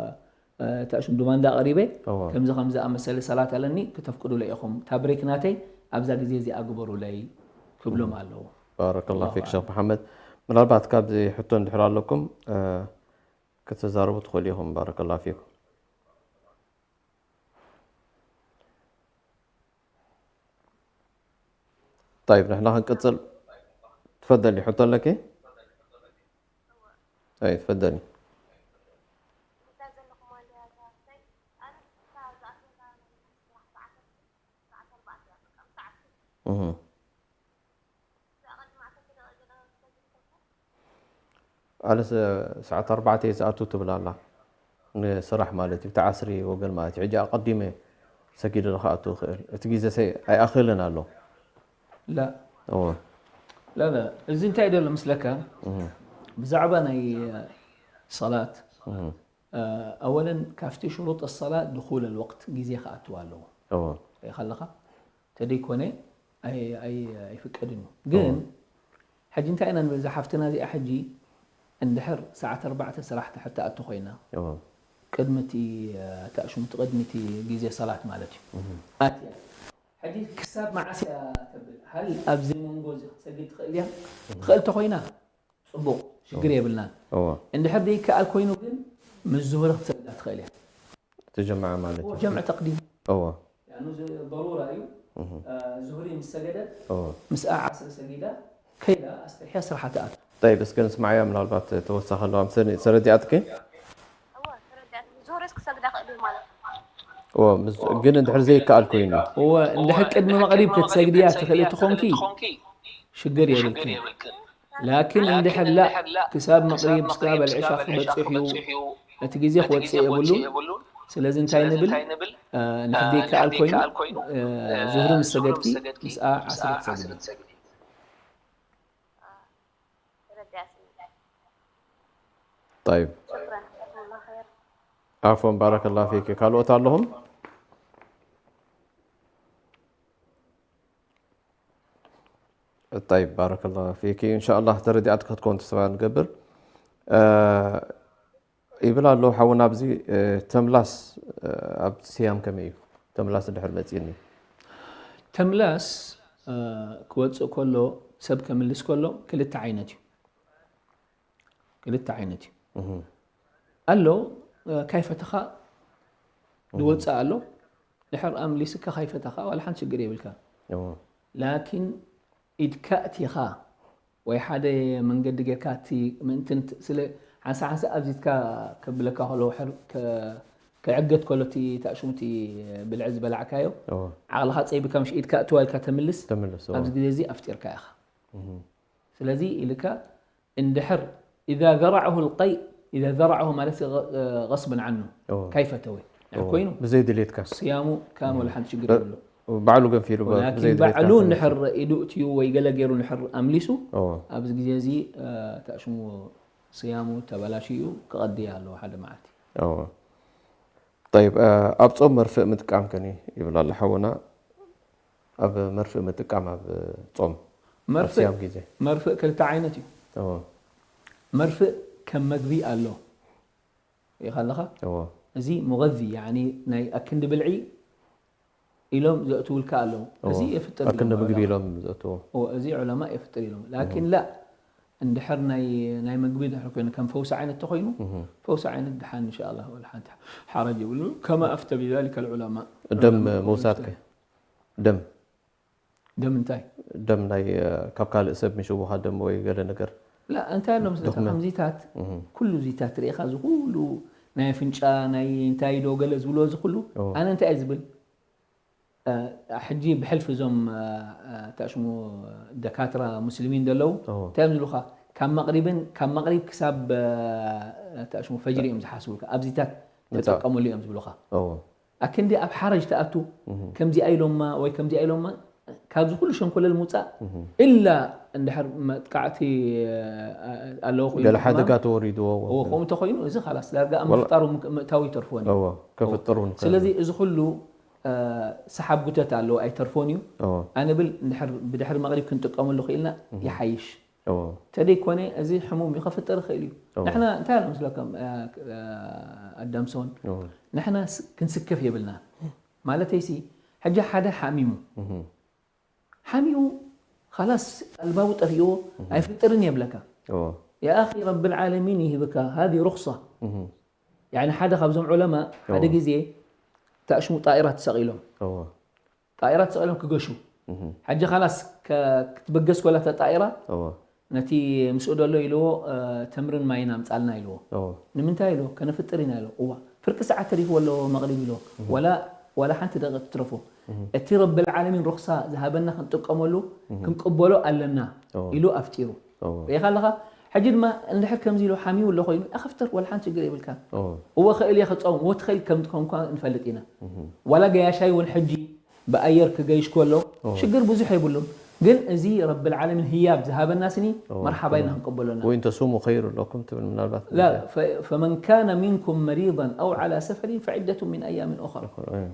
እ፣ ተእሽሙ ዱማንዳ ኣቕሪበ እዎ ከምዚ ከምዚ ኣመሰለ ሰላት ኣለኒ ክተፍቅዱለይ ኢኹም እታ ብሬክ ናተይ ኣብዛ ግዜ እዚኣ ግበሩለይ ክብሎም ኣለዎ። ባረከላሁ ኣላሁ ፊክ ሸክ መሓመድ። ምናልባት ካብዚ ሕቶ እንድሕር ኣለኩም እ፣ ክትዛረቡ ትኽእሉ ኢኹም። ባረከላሁ ፊኩም። طيب ንሕና ክንቅፅል። ትፈደሊ ሕቶ ኣለኪ? ኣይ ትፈደሊ። እህ ኣነስ ሰዓት ኣርባዕተ እየ ዝኣቱ ትብል ኣላ ንስራሕ ማለት እዩ እቲ ዓስሪ ወገን ማለት እዩ ሕጂ ኣቐዲመ ሰጊደ ንክኣቱ ይኽእል እቲ ግዜ ሰ ኣይኣኽልን ኣሎ ላ እዎ ላ ላ እዚ እንታይ ደሎ ምስለካ እህ ብዛዕባ ናይ ሰላት እህ ኣወለን ካብቲ ሽሩጥ ሰላት ድኹል ልወቅት ግዜ ክኣትዋ ኣለዎ እዎ ሪኢኻ ኣለኻ ተደይኮነ ኣይ- ኣይ- ኣይፍቀድን እዩ ግን ሕጂ እንታይ ኢና ንብል እዛ ሓፍትና እዚኣ ሕጂ እንድሕር ሰዓት ኣርባዕተ ስራሕ ትሕር ትኣቱ ኮይና እዎ ቅድሚ እቲ ተእሽሙቲ ቅድሚ እቲ ግዜ ሰላት ማለት እዩ ኣትያ ሕጂ ክሳብ መዓስ እያ ተብል ሃል ኣብዚ መንጎ እዚ ክትሰግድ ትኽእል እያ ትኽእል ተኮይና ፅቡቕ ሽግር የብልናን እዎ እንድሕር ዘይከኣል ኮይኑ ግን ምስ ዙሁሪ ክትሰግዳ ትኽእል እያ እቲ ጀማዓ ማለት እዩ ጀምዕ ተቅዲም እዎ ያኑ ضرورة እዩ እህ ዙሁሪ ምስ ሰገደት እዎ ምስኣ ዓስሪ ሰጊዳ ከይዳ ኣስተርሕያ ስራሓ ትኣቱ طيب እስከ ንስማዓያ ምናልባት ተወሳኺ ኣለዋ ምስ ተረዲኣትኪ እወ ተረዲኣትኒ ዙሁርስ ክሰግዳ ክእል ማለት እዩ እዎ ምስ- ግን እንድሕር ዘይከኣል ኮይኑ እወ እንድሕር ቅድሚ መቕሪብ ክትሰግድያ ትኽእሊ ትኾንኪ ሽግር የብልክን ላኪን እንድሕር ላ ክሳብ መቕሪብ ክሳብ ኣልዕሻ ክበፅሕ እዩ እቲ ግዜ ክወፅእ የብሉ ስለዚ እንታይ ንብል እንድሕር ዘይከኣል ኮይኑ ዙህሪ ምስ ሰገድኪ ምስኣ ዓስሪ ትሰግዲ ተረዲኣትኒ طيب ሽኩራን ጀዛኩሙላሁ ኸይር ዓፎን ባረከላሁ ፊክ ካልኦት ኣለኹም طيب، ባረከላሁ ፊኪ። እንሻኣላህ ተረዲኣት ክትኮን ተስፋ ንገብር። እ፣ ይብል ኣሎ ሓውና ኣብዚ፣ እ፣ ተምላስ፣ እ፣ ኣብ ስያም ከመይ እዩ? ተምላስ እንድሕር መጺእኒ። ተምላስ፣ እ፣ ክወጽእ ከሎ፣ ሰብ ከምልስ ከሎ ክልተ ዓይነት እዩ። ክልተ ዓይነት እዩ። እህ። ኣሎ፣ እ፣ ካይፈተኻ ዝወጽእ ኣሎ። ድሕር ኣምሊስካ ካይፈተኻ ዋላ ሓንቲ ሽግር የብልካ። እዎ። ላኪን ኢድካ እቲኻ ወይ ሓደ መንገዲ ጌርካ እቲ ምእንትን ት-፣ ስለ ሓንሳ ሓንሳ ኣብዚትካ ከብለካ ከሎ ሕር-፣ ከ-፣ ክዕገት ከሎ እቲ ታእሽሙ እቲ ብልዒ ዝበላዕካዮ፣ እዎ። ዓቕልኻ ጸቢካ ምሽ ኢድካ እትዋ ኢልካ ተምልስ፣ ተምልስ፣ እዎ። ኣብዚ ግዜ እዚ ኣፍጢርካ ኢኻ። እህ። ስለዚ ኢልካ እንድሕር إذا ذرعه القيء، إذا ذرعه ማለት غ-، غصبا عنه፣ እዎ። ካይፈተወ። እዎ። ኮይኑ ብዘይ ድሌትካ። صيامه كامل፣ ሓንቲ ሽግር እ-፣ የብሉ። ባዕሉ ገንፊሉ ብ-፣ ወላኪን ብዘይ ድሌትካ ባዕሉ ተምልስ። እንድሕር ኢዱ እትዩ ወይ ገለ ገይሩ እንድሕር ኣምሊሱ፣ እዎ። ኣብዚ ግዜ እዚ፣ እ፣ ታእሽሙ صيامه ተበላሽዩ ክቐድይ ኣለዎ ሓደ መዓልቲ። እዎ። طيب፣ እ፣ ኣብ ጾም መርፍእ ምጥቃም ከኒ ይብል ኣሎ ሓውና። ኣብ መርፍእ ምጥቃም ኣብ ጾም፣ ኣብ መርፍእ፣ ስያም ግዜ። መርፍእ ክልተ ዓይነት እዩ። እዎ። መርፍእ ከም መግቢ ኣሎ። ሪኢኻ ኣለኻ? እዎ። እዚ ሙገዚ፣ ያኒ ናይ ኣክንዲ ብልዒ ኢሎም ዘእትውልካ ኣለዉ። እዎ። እዚ የፍጥር ኣክንዲ ኢሎም ምግቢ ዑለማ። ኢሎም ዘእትዎ። እዎ፣ እዚ ዑለማ የፍጥር ኢሎም። ላኪን እዎ። ላ፣ እንድሕር ናይ፣ ናይ ምግቢ ድሕር ኮይኑ፣ ከም ፈውሲ ዓይነት ተኾይኑ፣ እህ። ፈውሲ ዓይነት ድሓን እንሻኣላህ፣ ወላ ሓንቲ ሓረጅ ይብሉ። ከማ ኣፍተ ቢዛሊከ ልዑለማ። ደም ዑለማ ምውሳድ ከ? ደም። ደም እንታይ? ደም ናይ፣ እ፣ ካብ ካልእ ሰብ ምሽቡኻ ደም ወይ ገለ ነገር? ላ፣ እንታይ ኣሎ መስለካ? ዶክመ-፣ ከምዚታት፣ እህ። ኩሉ ዚታት ርኢኻ፣ እዚ ኩሉ ናይ ኣፍንጫ፣ ናይ እንታይ ዶ ገለ ዝብልዎ፣ እዚ ኩሉ፣ እዎ። ኣነ እንታይ እየ ዝብል? እ፣ ሕጂ ብሕልፊ እዞም፣ እ፣ እ፣ ተሽሙ ደካትራ ሙስሊሚን ዘለዉ፣ እዎ። እንታይ እዮም ዝብሉኻ? ካብ መቕሪብን፣ ካብ መቕሪብ ክሳብ፣ እ፣ ተሽሙ ፈጅሪ እዮም ዝሓስቡልካ። ኣብዚታት ምጻእ። ተጠቀሙሉ እዮም ዝብሉኻ። እዎ። ኣክንዲ ኣብ ሓረጅ ትኣቱ፣ እህ። ከምዚኣ ኢሎማ ወይ ከምዚኣ ኢሎማ፣ ካብዚ ኩሉ ሸንኮለል ምውጻእ፣ እህ። ኢላ እንድሕር መጥቃዕቲ፣ እ፣ ኣለዎ ኮይኑ ገለ ሕማም፣ ሓደጋ ተወሪድዎ፣ እዎ፣ ከምኡ እንተኾይኑ፣ እዚ ኻላስ ዳርጋ ኣብ ወላ ምፍጣሩ ምክ-፣ ምእታው ይተርፎን እዩ። እዎ፣ ከፍጥር እውን ይኽእል ስለዚ እዩ። እዚ ኩሉ፣ እ፣ ሰሓብ ጉተት ኣለዎ፣ ኣይተርፎን እዩ። እዎ። ኣነ ብል እንድሕር ብድሕሪ መቕሪብ ክንጥቀመሉ ኽኢልና እህ። ይሓይሽ። እዎ። ተደይኮነ እዚ ሕሙም እዩ ከፍጥር ይኽእል እዩ። እዎ። ንሕና እንታይ ኣሎ መስለኩም፣ እ፣ እ፣ ኣዳምሶን? እዎ። ንሕና ስ-፣ ክንስከፍ የብልና። ማለተይሲ፣ ሕጂ ሓደ ሓሚሙ። እህ። ሓሚሙ፣ ኻላስ ኣልባቡ ጠፊእዎ፣ እህ። ኣይፍጥርን የብለካ። እዎ። يا أخي، رب العالمين ይህብካ፣ هذه رخصة። እህ። ያኒ ሓደ ካብዞም ዑለማ፣ ሓደ እዎ። ግዜ ታእሽሙ ጣኢራት ተሰቒሎም። እዎ። ጣኢራት ተሰቒሎም ክገሹ። እህ። ሕጂ ኻላስ ከ-፣ ክትብገስ ኮላ እታ ጣኢራ፣ እዎ። ነቲ ምስኡ ደሎ ኢልዎ፣ እ፣ ተምርን ማይን ኣምጻልና ኢልዎ። እዎ። ንምንታይ ኢልዎ? ከነፍጥር ኢና ኢልዎ። እዋ፣ ፍርቂ ሰዓት ተሪፍዎ ኣለዎ መቕሪብ ኢልዎ። እህ። ወላ፣ ወላ ሓንቲ ደቂቕ ትትረፎ። እህ። እቲ ረብል ዓለሚን ሩኽሳ ዝሃበና ክንጥቀመሉ፣ እህ። ክንቅበሎ ኣለና እዎ። ኢሉ ኣፍጢሩ። እዎ። ርኢኻ ኣለኻ? ሕጂ ድማ እንድሕር ከምዚ ኢሉ ሓሚሙ ኣሎ ኮይኑ፣ ኣኸፍጥር ወላ ሓንቲ ሽግር የብልካን። እዎ። እዎ፣ ኽእል እየ ክጸውም፣ እዎ፣ ትኽእል ከም ትኾንኳ ንፈልጥ ኢና። እህ። ዋላ ገያሻይ እውን ሕጂ ብኣየር ክገይሽ ከሎ እዎ። ሽግር ብዙሕ የብሉን። ግን እዚ ረብል ዓለሚን ህያብ ዝሃበና ስኒ እዎ። መርሓባ ኢልና እዎ። ክንቀበሎ ኣለና። وإن تصوموا خير لكم ትብል ምናልባት لا، ف-، فمن كان منكم مريضا أو على سفر فعدة من أيام أخر። እዎ።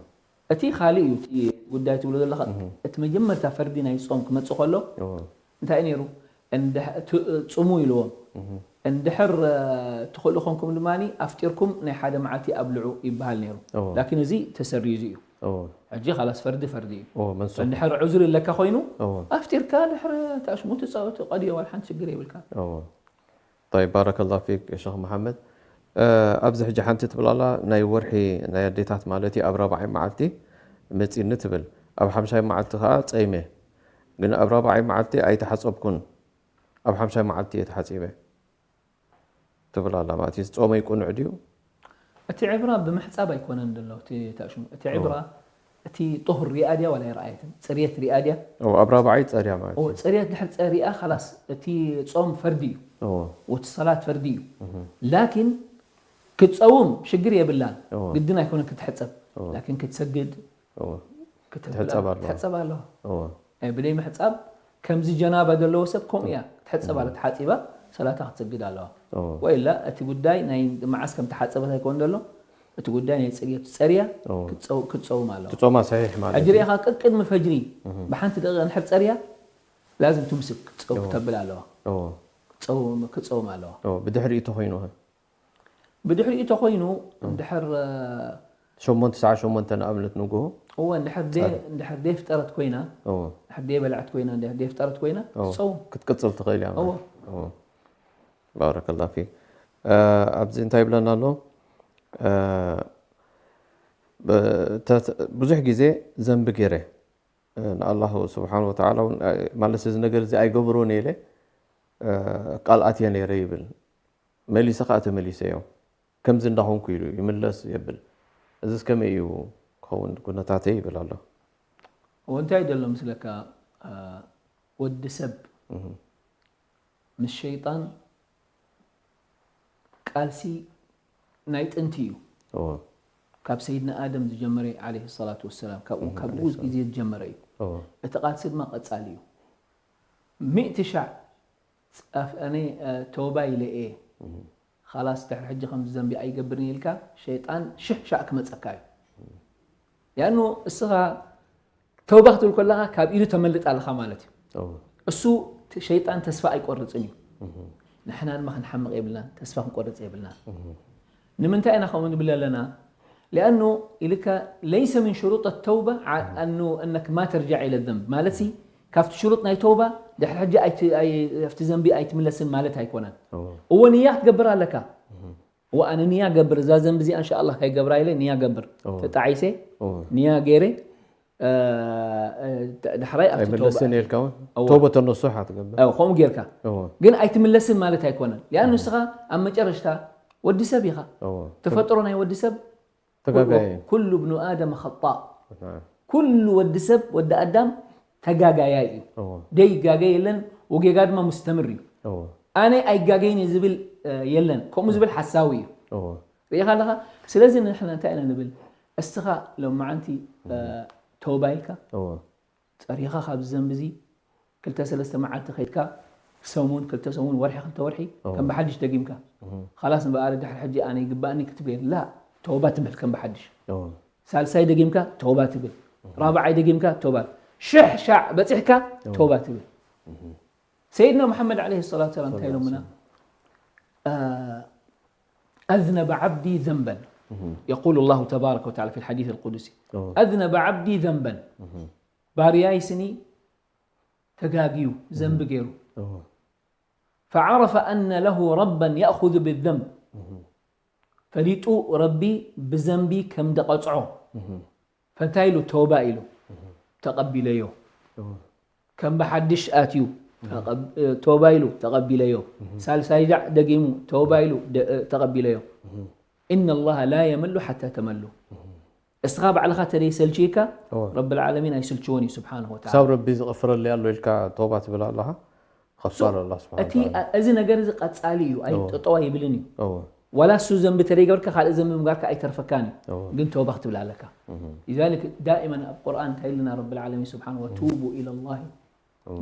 እቲ ካልእ እዩ፣ እቲ ጉዳይ ትብሎ ዘለኻ። እህ። እቲ መጀመርታ ፈርዲ ናይ ጾም ክመጽእ ከሎ እዎ። እንታይ ነይሩ? እንድሕ-፣ ት-፣ ጽሙ ኢልዎም። እህ። እንድሕር፣ እ፣ ትኽእሉ ኾንኩም ድማ ኣፍጢርኩም ናይ ሓደ መዓልቲ ኣብልዑ ይበሃል ነይሩ። እዎ። ላኪን እዚ ተሰሪዙ እዩ። እዎ። ሕጂ ኻላስ ፈርዲ ፈርዲ እዩ። እዎ፣ መንሱኽ። እንድሕር ዑዝሪ ኣለካ ኮይኑ፣ እዎ። ኣፍጢርካ ድሕሪ ታሽሙ ትጻወት ቀድዮ፣ ዋላ ሓንቲ ሽግር የብልካ። እዎ። طيب، ባረከላሁ ፊክ ሸኽ መሓመድ። እ፣ ኣብዚ ሕጂ ሓንቲ ትብል ኣላ፣ ናይ ወርሒ ናይ ኣዴታት ማለት እዩ፣ ኣብ ራብዓይ መዓልቲ መጺኒ ትብል። ኣብ ሓምሻይ መዓልቲ ኸኣ ጸይመ። ግን ኣብ ራብዓይ መዓልቲ ኣይተሓጸብኩን። ኣብ ሓምሻይ መዓልቲ እየ ተሓጺበ ትብል ኣላ። ማለት እዩ፣ ጾመይ ቅኑዕ ድዩ? እቲ ዕብራ ብምሕጻብ ኣይኮነን ዘሎ፣ እቲ ታሽሙ። እቲ እዎ። ዕብራ፣ እቲ ጦሁር ሪኣ ድያ ዋላ ኣይረኣየትን? ጽርየት ሪኣ ድያ? እዎ፣ ኣብ ራብዓይ ጸርያ ማለት እዎ፣ እዩ። ጽርየት ድሕር ጸሪኣ፣ ኻላስ፣ እቲ ጾም ፈርዲ እዩ። እዎ። ወቲ ሰላት ፈርዲ እዩ። እህ። ላኪን ክትጸውም ሽግር የብላን። እዎ። ግድን ኣይኮነን ክትሕጸብ። እዎ። ላኪን ክትሰግድ፣ እዎ። ክትሕጸብ ክትብላ፣ ኣለዋ። ክትሕጸብ ኣለዋ። እዎ። ኣይ፣ ብደይ ምሕጻብ፣ ከምዚ ጀናባ ዘለዎ ሰብ ከምኡ እያ። ክትሕጸብ እዎ። ኣለ፣ ተሓጺባ፣ ሰላታ ክትሰግድ ኣለዋ። እዎ። ወኢላ፣ እቲ ጉዳይ ናይ መዓስ ከም ተሓጸበት ኣይኮን ዘሎ፣ እቲ ጉዳይ ናይ ጽርየት ጸርያ እዎ። ክትጸው-፣ ክትጸውም ኣለዋ። ትጾማ ሰሒሕ ማለት ሕጂ እዩ። ርኢኻ፣ ቅድሚ ፈጅሪ እህ። ብሓንቲ ደቂቕ እንድሕር ጸርያ፣ ላዝም ትምስክ ጸው እዎ። ክተብል ኣለዋ። እዎ ጸው ክጸውም ኣለዋ። እዎ ብድሕሪኡ ተኾይኑ ኸ? ብድሕሪኡ ተኾይኑ እንድሕር እ፣ ሸሞንተ ሰዓት ሸሞንተ ንኣብነት ንግሆ እወ እንድሕር ደይ- እንድሕር ደይፍጠረት ኮይና እዎ እንድሕር ደይበልዐት ኮይና እንድሕር ደይፍጠረት ኮይና እዎ ትጸውም። ክትቅጽል ትኽእል እያ ማለት እዎ እዎ ባረከላ ፊክ እ፣ ኣብዚ እንታይ ይብለና ኣሎ እ፣ ብ- ተ- ብዙሕ ግዜ ዘንቢ ገይረ እ፣ ንኣላሁ ስብሓን ወተዓላ እውን እ፣ ማለት እዚ ነገር እዚ ኣይገብሮን ኢለ እ፣ ቃል ኣትየ ነይረ ይብል መሊሰ ከዓ ተመሊሰዮ ከምዚ እንዳኾንኩ ኢሉ ይምለስ የብል እዚስ ከመይ እዩ ክኸውን ኩነታተይ ይብል ኣሎ እወ እንታይ ደሎ ምስለካ እ፣ ወዲ ሰብ እህ፣ ምስ ሸይጣን ቃልሲ ናይ ጥንቲ እዩ። እዎ ካብ ሰይድና ኣደም ዝጀመረ እዩ ዓለይሂ ሰላቱ ወሰላም። ካብኡ እህ፣ ካብኡ ዓለይሂ ሰላም። ግዜ ዝጀመረ እዩ። እዎ እቲ ቃልሲ ድማ ቀጻሊ እዩ። ሚእቲ ሻዕ ጻፍ ኣነ እ፣ ተውባ ኢለ እየ እህ፣ ኻላስ ድሕሪ ሕጂ ከምዚ ዘንቢ ኣይገብርን ኢልካ ሸይጣን ሽሕ ሻዕ ክመጸካ እዩ። ያኑ እስኻ ተውባ ክትብል ከለኻ ካብ ኢዱ ተመልጥ ኣለኻ ማለት እዩ። እዎ እሱ ሸይጣን ተስፋ ኣይቆርጽን እዩ። ንሕና ድማ ክንሓምቕ የብልናን፣ ተስፋ ክንቆርጽ የብልናን። ንምንታይ ኢና ከምኡ ንብል ኣለና? لأنه ኢልካ ليس من شروط التوبة ع- أنه أنك ما ترجع إلى الذنب ማለት ሲ ካብቲ ሽሩጥ ናይ ተውባ ድሕሪ ሕጂ ኣይቲ- ኣይ- ኣብቲ ዘንቢ ኣይትምለስን ማለት ኣይኮነን። እዎ እዎ ንያ ክትገብር ኣለካ። እዎ ኣነ ንያ ገብር እዛ ዘንቢ እዚኣ እንሻ ኣላህ ከይገብራ ኢለ ንያ ገብር እዎ። ተጣዒሰ እዎ ንያ ገይረ እ፣ እ፣ ዳሕራይ ኣብቲ ተውባ ኣይመለስን ኢልካ እውን እዎ። ተውበተ ነሱሓ ትገብር እ፣ ከምኡ ጌርካ እዎ ግን ኣይትምለስን ማለት ኣይኮነን። ሊኣኑ ንስኻ ኣብ መጨረሽታ ወዲ ሰብ ኢኻ። እዎ ተፈጥሮ ናይ ወዲ ሰብ ተጋጋየ ኩሉ ብኑ ኣደም ኸጣእ ናም። ኩሉ ወዲ ሰብ ወዲ ኣዳም ተጋጋያይ እዩ። እዎ ደይጋገ የለን። ወጌጋ ድማ ሙስተምር እዩ። እዎ ኣነ ኣይጋገይን እየ ዝብል እ፣ የለን። ከምኡ ዝብል ሓሳዊ እዩ። እዎ ርኢኻ ኣለኻ? ስለዚ ንሕና እንታይ ኢና ንብል? እስኻ ሎመዓንቲ እ፣ ተውባ ኢልካ እዎ ጸሪኻ ካብዚ ዘንቢ እዚ ክልተ ሰለስተ መዓልቲ ከይድካ ሰሙን ክልተ ሰሙን ወርሒ ክልተ ወርሒ እዎ። ከም ብሓድሽ ደጊምካ እህ፣ ኻላስ እምበኣር ድሕሪ ሕጂ ኣነ ይግባእኒ ክትብል ላ ተውባ ትብል ከም ብሓድሽ እዎ ሳልሳይ ደጊምካ ተውባ ትብል ራብዓይ ደጊምካ ተውባ ሽሕ ሻዕ በጺሕካ ተውባ ትብል ሰይድና ሙሐመድ ዓለይሂ ሰላቱ ሰላም እንታይ ኢሎምና أذنب عبدي ذنبا يقول الله تبارك وتعالى في الحديث القدسي እዎ أذنب عبدي ذنبا ባርያይ ስኒ ተጋግዩ ዘንቢ ገይሩ እዎ فعرف أن له ربا يأخذ بالذنب ፈሊጡ ረቢ ብዘንቢ ከም ደቐፅዖ ፈንታይ ኢሉ ተውባ ኢሉ ተቐቢለዮ እዎ ከም ብሓድሽ ኣትዩ ተቐብ- ተውባ ኢሉ ተቐቢለዮ ሳልሳይ ዳዕ ደጊሙ ተውባ ኢሉ ደ- ተቐቢለዮ إن الله لا يمل حتى تملوا እስኻ ባዕልኻ ተደይ ሰልችካ እዎ ረቢ ልዓለሚን ኣይስልችዎን እዩ ስብሓንሁ ወተዓላ ክሳብ ረቢ ዝቕፍረለይ ኣሎ ኢልካ ተውባ ትብል ኣለኻ ኸፋር ኣላ ስብሓን እቲ እዚ ነገር እዚ ቀጻሊ እዩ ኣይ ጠጠው ኣይብልን እዩ እዎ ዋላ እሱ ዘንቢ ተደይገበርካ ካልእ ዘንቢ ምግባርካ ኣይተርፈካን እዩ እዎ ግን ተውባ ክትብል ኣለካ لذلك دائما ኣብ ቁርኣን እንታይ ኢልና ረቢ ልዓለሚን ስብሓን وتوبوا إلى الله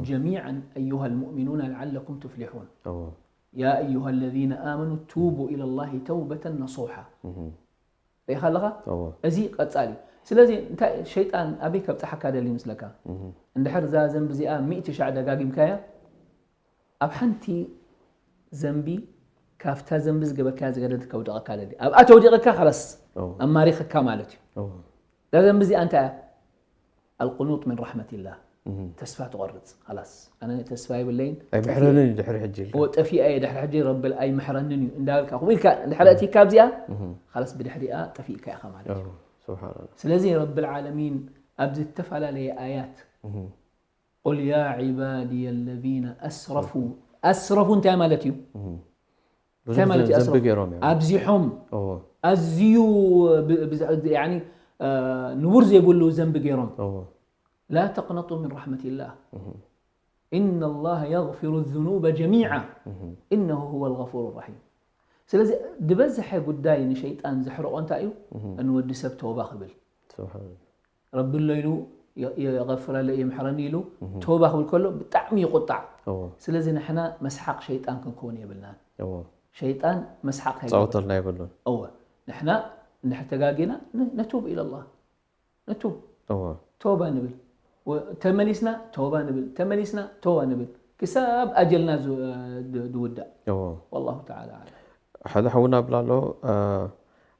جميعا أيها المؤمنون لعلكم تفلحون እዎ يا أيها الذين آمنوا توبوا إلى الله توبة نصوحا እህ፣ ርኢኻ ኣለኻ እዎ እዚ ቀጻሊ እዩ ስለዚ እንታይ ሸይጣን ኣበይ ከብፅሓካ ደሊ ይመስለካ እህ፣ እንድሕር እዛ ዘንቢ እዚኣ ሚእቲ ሻዕ ደጋጊምካያ ኣብ ሓንቲ ዘንቢ ካብታ ዘንቢ ዝገበርካያ ዝገደድ ከውደቐካ ደሊ ኣብኣ ተውዲቐካ ካላስ እዎ ኣማሪኸካ ማለት እዩ እዎ እዛ ዘንቢ እዚኣ እንታይ እያ القنوط من رحمة الله እህ፣ ተስፋ ትቆርፅ ላስ ኣነ ተስፋ የብለይን ኣይምሕረንን እዩ ድሕሪ ሕጂ ኢልካ እዎ ጠፊኣ እየ ድሕሪ ሕጂ ረብል ኣይምሕረንን እዩ እንዳበልካ ከምኡ ኢልካ እንድሕር እቲካ ኣብዚኣ እህ፣ ካላስ ብድሕሪኣ ጠፊእካ ኢኻ ማለት እዩ እዎ ስብሓን ኣላ ስለዚ ረብል ዓለሚን ኣብ ዝተፈላለየ ኣያት እህ፣ قل يا عبادي الذين أسرفوا أسرفوا እንታይ ማለት እዩ እህ። እንታይ ማለት እዩ ዘንቢ ኣስረፉ ገይሮም እዮም ኣብዚሖም እዎ ኣዝዩ ብ- ብዝ- ያኒ እ፣ ንቡር ዘይብሉ ዘንቢ ገይሮም እዎ لا تقنطوا من رحمة الله إن الله يغفر الذنوب جميعا إنه هو الغفور الرحيم ስለዚ ዝበዝሐ ጉዳይ ንሸይጣን ዘሕርቆ እንታይ እዩ ንወዲ ሰብ ተውባ ክብል ስብሓን ረቢ ኣሎ ኢሉ የغፍረለ የምሕረኒ ኢሉ ተውባ ክብል ከሎ ብጣዕሚ ይቁጣዕ እዎ ስለዚ ንሕና መስሓቅ ሸይጣን ክንከውን የብልናን እዎ ሸይጣን መስሓቅ ከይገብር ፃወተልና የብሉን እወ ንሕና እንድሕር ተጋጊና ን- ነቱብ ኢለላህ ነቱብ እዎ ተውባ ንብል ወ-፣ ተመሊስና ተውባ ንብል፣ ተመሊስና ተውባ ንብል ክሳብ ኣጀልና ዝ-፣ ድ-፣ ድውዳእ። እዎ። والله تعالى أعلم። ሓደ ሓውና ብላ ኣሎ፣ እ፣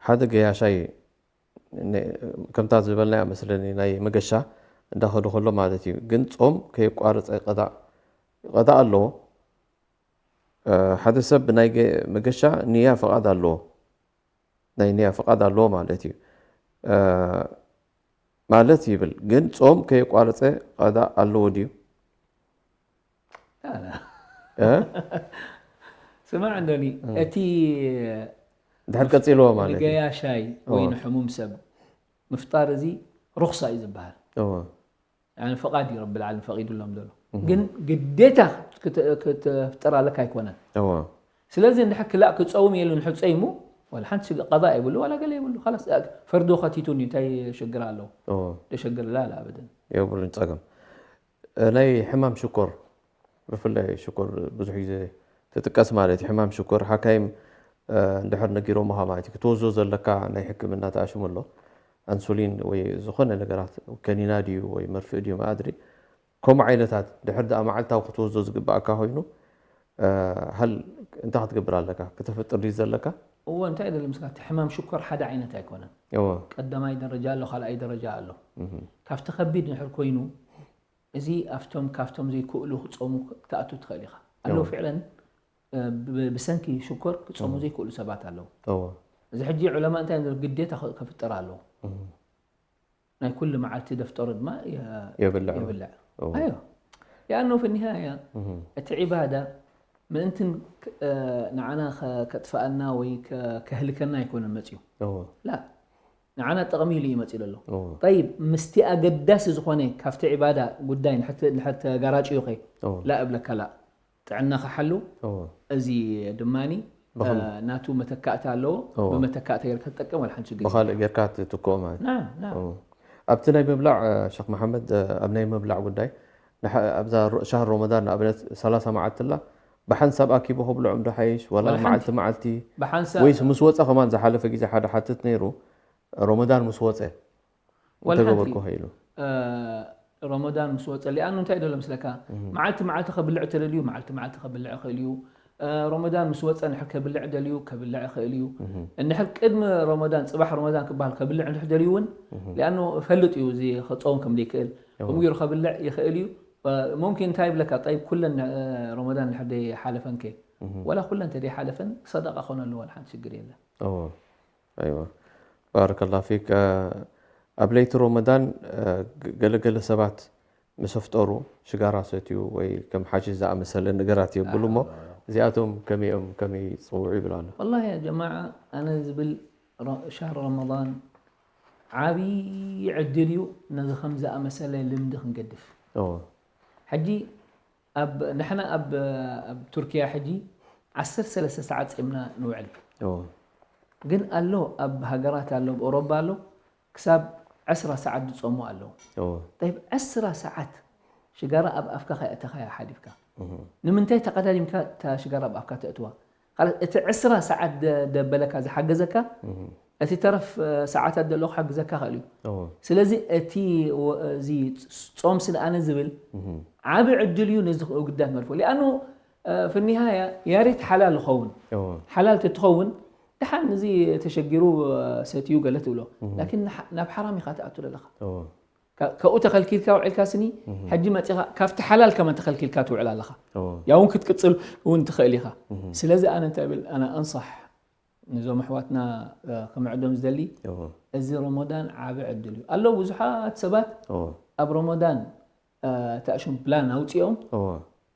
ሓደ ገያሻይ ነ-፣ ከምታ ዝበልናያ መስለኒ ናይ መገሻ እንዳኸዱ ከሎ ማለት እዩ። ግን ጾም ከየቋረጸ ቀዳእ፣ ቀዳእ ኣለዎ። እ፣ ሓደ ሰብ ብናይ ገ-፣ መገሻ ንያ ፍቓድ ኣለዎ። ናይ ንያ ፍቓድ ኣለዎ ማለት እዩ። እ፣ ማለት ይብል። ግን ጾም ከየቋረጸ ቀዳእ ኣለዎ ድዩ? لا، لا. እ? ስማዕ እንዶኒ፣ እቲ ድሕር ቀጺልዎ ማለት እዩ። ንገያሻይ ወይ እዎ። ንሕሙም ሰብ ምፍጣር እዚ ሩኽሳ እዩ ዝበሃል። እዎ። يعني ፍቓድ እዩ ረብል ዓለሚን ፈቒዱሎም ዘሎ። ግን ግዴታ ክተ-፣ ክተፍጥር ኣለካ ኣይኮነን። እዎ። ስለዚ እንድሕር ክላእ ክጸውም የሉ እንድሕር ጸይሙ፣ ዋላ ሓንቲ ሽግ-፣ ቀዛ የብሉ፣ ዋላ ገለ የብሉ። خلاص ፈርዶ ከቲቱኒ እንታይ ሽግር ኣለዎ? እዎ። ደሸግር ላ፣ ላ ኣበደን። የብሉን ጸገም። እ፣ ናይ ሕማም ሽኮር፣ ብፍላይ ሽኮር ብዙሕ ግዜ ትጥቀስ ማለት እዩ። ሕማም ሽኮር ሓካይም፣ እ፣ እንድሕር ነጊሮምኻ ማለት እዩ። ክትወስዶ ዘለካ ናይ ሕክምና ተኣሽሙ ኣሎ። ኣንሱሊን ወይ ዝኾነ ነገራት ከኒና ድዩ ወይ መርፍእ ድዩ መኣድሪ። ከምኡ ዓይነታት ድሕር ደኣ መዓልታዊ ክትወስዶ ዝግባኣካ ኮይኑ፣ እ፣ ሃል እንታይ ክትገብር ኣለካ? ክተፍጥር ድዩ ዘለካ? እዎ፣ እንታይ ደሊ ምስካ፣ እቲ ሕማም ሽኮር ሓደ ዓይነት ኣይኮነን። እዎ። ቀዳማይ ደረጃ ኣሎ፣ ካልኣይ ደረጃ ኣሎ። እህ። ካብቲ ከቢድ እንድሕር ኮይኑ፣ እዚ ኣብቶም፣ ካብቶም ዘይክእሉ ክጾሙ ክትኣቱ ትኽእል ኢኻ። ኣለዉ እዎ። ፍዕለን፣ እ፣ ብ-፣ ብሰንኪ ሽኮር ክጾሙ ዘይክእሉ ሰባት ኣለዉ። እዎ። እዚ ሕጂ ዑለማ እንታይ እዮም ዝብሉ? ግዴታ ከ-፣ ከፍጥር ኣለዎ። እህ። ናይ ኩሉ መዓልቲ ደፍጠሩ ድማ የ-፣ የብልዕ። የብልዕ። እዎ። ኣዮ። لأنه في النهاية እህ። እቲ ዒባዳ ምእንትን ክ-፣ እ፣ ንዓና ከ-፣ ከጥፍኣና ወይ ከ-፣ ከህልከና ኣይኮነን መጽዩ። እዎ። ላ፣ ንዓና ጥቕሚ ኢሉ እዩ መጽዩ ዘሎ። እዎ። ጠይብ፣ ምስቲ ኣገዳሲ ዝኾነ ካብቲ ዒባዳ ጉዳይ ንሕት-፣ ንሕት ተጋራጭዩ ኸ እዎ። ላ እብለካ ላ። ጥዕናኻ ሓሉ፣ እዎ። እዚ ድማኒ፣ ብኸም- እ፣ ናቱ መተካእታ ኣለዎ። እዎ። ብመተካእታ ጌርካ ትጠቀም፣ ወላ ሓንቲ ሽግር ብኻልእ ጌርካ ትትክኦ ማለት። ናም፣ ናም። እዎ። ኣብቲ ናይ ምብላዕ፣ እ፣ ሸኽ መሓመድ፣ እ፣ ኣብ ናይ ምብላዕ ጉዳይ፣ ንሓ-፣ ኣብዛ ሮ-፣ ሻህር ሮመዳን ንኣብነት ሰላሳ መዓልቲ ኣላ፣ ብሓንሳብ ኣኪቦ ክብልዖም ዶ ሓይሽ? ዋላ ዋላ መዓልቲ ሓንቲ። መዓልቲ? ብሓንሳብ ወይስ ምስ ወጸ ከማን ዝሓለፈ ግዜ ሓደ ሓተት ነይሩ፣ ሮመዳን ምስ ወጸ ዋላ እንተገበርኩ ሓንቲ። ከ ኢሉ? እ፣ ሮመዳን ምስ ወጸ፣ ሊኣኑ እንታይ ደሎ ምስለካ? መዓልቲ መዓልቲ ከብልዕ ተደልዩ፣ መዓልቲ መዓልቲ ከብልዕ ይኽእል እዩ። እ፣ ሮመዳን ምስ ወጸ እንድሕር ከብልዕ ደልዩ፣ ከብልዕ ይኽእል እዩ። እንድሕር ቅድሚ ሮመዳን፣ ጽባሕ ሮመዳን ክበሃል ከብልዕ እንድሕር ደልዩ እውን፣ ሊኣኑ ፈልጥ እዩ እዚ ክጸውም ከም ዘይክእል። ከምኡ ገይሩ ከብልዕ ይኽእል እዩ። እ፣ ሙምኪን እንታይ ይብለካ? ጠይብ፣ ኩለን፣ እ፣ ሮመዳን እንድሕር ዘይሓለፈን ከ? ወላ ኩለን እንተ ዘይሓለፈን ሰደቃ ኮነሉ፣ ዋላ ሓንቲ ሽግር የለን። እዎ። ኣይዋ። ባረከላሁ ፊክ። እ፣ ኣብ ለይቲ ሮመዳን፣ እ፣ ገ-፣ ገለ ገለ ሰባት ምስ ኣፍጠሩ ሽጋራ ሰትዩ ወይ ከም ሓሽሽ ዝኣመሰለ ነገራት የብሉ እሞ፣ እዚኣቶም ከመይ እዮም፣ ከመይ ይጽውዑ ይብል ኣሎ። والله يا جماعة، ኣነ ዝብል ረ-፣ ሻህር ረመዳን ዓብዪ ዕድል እዩ ነዚ ከም ዝኣመሰለ ልምዲ ክንገድፍ። እዎ። ሕጂ ኣብ፣ ንሕና ኣብ፣ ኣብ ቱርኪያ ሕጂ ዓሰርተ ሰለስተ ሰዓት ጺምና ንውዕል። እዎ። ግን ኣሎ፣ ኣብ ሃገራት ኣሎ፣ ኣብ ኦሮባ ኣሎ፣ ክሳብ ዕስራ ሰዓት ዝጾሙ ኣለዉ። እዎ። ጠይብ፣ ዕስራ ሰዓት ሽጋራ ኣብ ኣፍካ ከየእተኻያ ሓሊፍካ፣ ንምንታይ ተቐዳዲምካ እታ ሽጋራ ኣብ ኣፍካ ተእትዋ? ካልእ፣ እቲ ዕስራ ሰዓት ደ-፣ ደበለካ ዝሓገዘካ፣ እቲ ተረፍ፣ እ፣ ሰዓታት ዘሎ ክሓግዘካ ክእል እዩ። እዎ። ስለዚ እቲ ወ-፣ እዚ ጾም ስለ ኣነ ዝብል ዓቢ ዕድል እዩ ነዚ ጉዳይ መርፎ። ሊኣኑ፣ እ፣ ፍኒሃያ ያሬት ሓላል ይኸውን። እዎ። ሓላል ተትኸውን፣ ደሓን እዚ ተሸጊሩ፣ እ፣ ሰትዩ ገለ ትብሎ። ላኪን ንሓ-፣ ናብ ሓራም ኢኻ ትኣቱ ዘለኻ። እዎ። ካ-፣ ካብኡ ተኸልኪልካ ውዒልካ ስኒ፣ ሕጂ መጺኻ ካብቲ ሓላል ከመን ተኸልኪልካ ትውዕል ኣለኻ። እዎ። ያውን ክትቅጽል እውን ትኽእል ኢኻ። ስለዚ ኣነ እንታይ ብል፣ ኣነ ኣንሳሕ ነዞም ኣሕዋትና፣ እ፣ ክምዕዶም ዝደሊ፣ እዎ። እዚ ረመዳን ዓቢ ዕድል እዩ። ኣለዉ ብዙሓት ሰባት እዎ። ኣብ ረመዳን፣ እ፣ ተኣሽም ፕላን ኣውጺኦም፣ እዎ።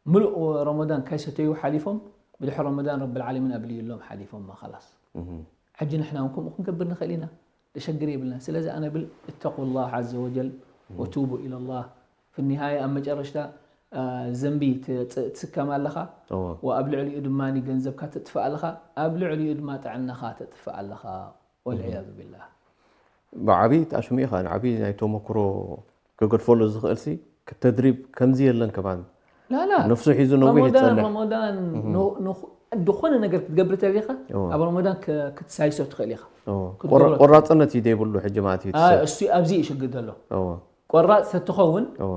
ምሉእ ረመዳን ካይሰተዩ ሓሊፎም፣ ብድሕሪ ረመዳን ረብል ዓለሚን ኣብልዩሎም ሓሊፎም፣ ኸላስ። ሕጂ ንሕና እውን ከምኡ ክንገብር ንኽእል ኢና፣ ደሸግር የብልና። ስለዚ ኣነ ብል፣ اتقوا الله عز وجل وتوبوا إلى الله. في النهاية፣ ኣብ መጨረሽታ፣ እ፣ ዘንቢ ት-፣ ት-፣ ትስከም ኣለኻ፣ እዎ። ወኣብ ልዕሊኡ ድማ ገንዘብካ ተጥፍእ ኣለኻ፣ ኣብ ልዕሊኡ ድማ ጥዕናኻ ተጥፍእ ኣለኻ። والعياذ بالله. ብዓቢ ተኣሽሙ ኢኻ፣ ንዓቢ ናይ ተመክሮ ክገድፈሉ ዝኽእል ሲ፣ ተድሪብ ከምዚ የለን ከማን። ላ፣ ላ። ነፍሱ ሒዙ ነዊሕ ረመዳን፣ ይጸንሕ። ረመዳን ኖ-፣ ኖ-፣ ዝኾነ ነገር ክትገብር ተሪኻ፣ እዎ። ኣብ ረመዳን ከ-፣ ክትሳይሶ ትኽእል ኢኻ። እዎ። ክትገብሮ ቆራ-፣ ቆራጽነት እዩ ዘይብሉ ሕጂ ማለት እዩ እቲ አ፣ ሰብ። እሱ ኣብዚ እዩ ሽግር ዘሎ። እዎ። ቆራፅ ተትኸውን እዎ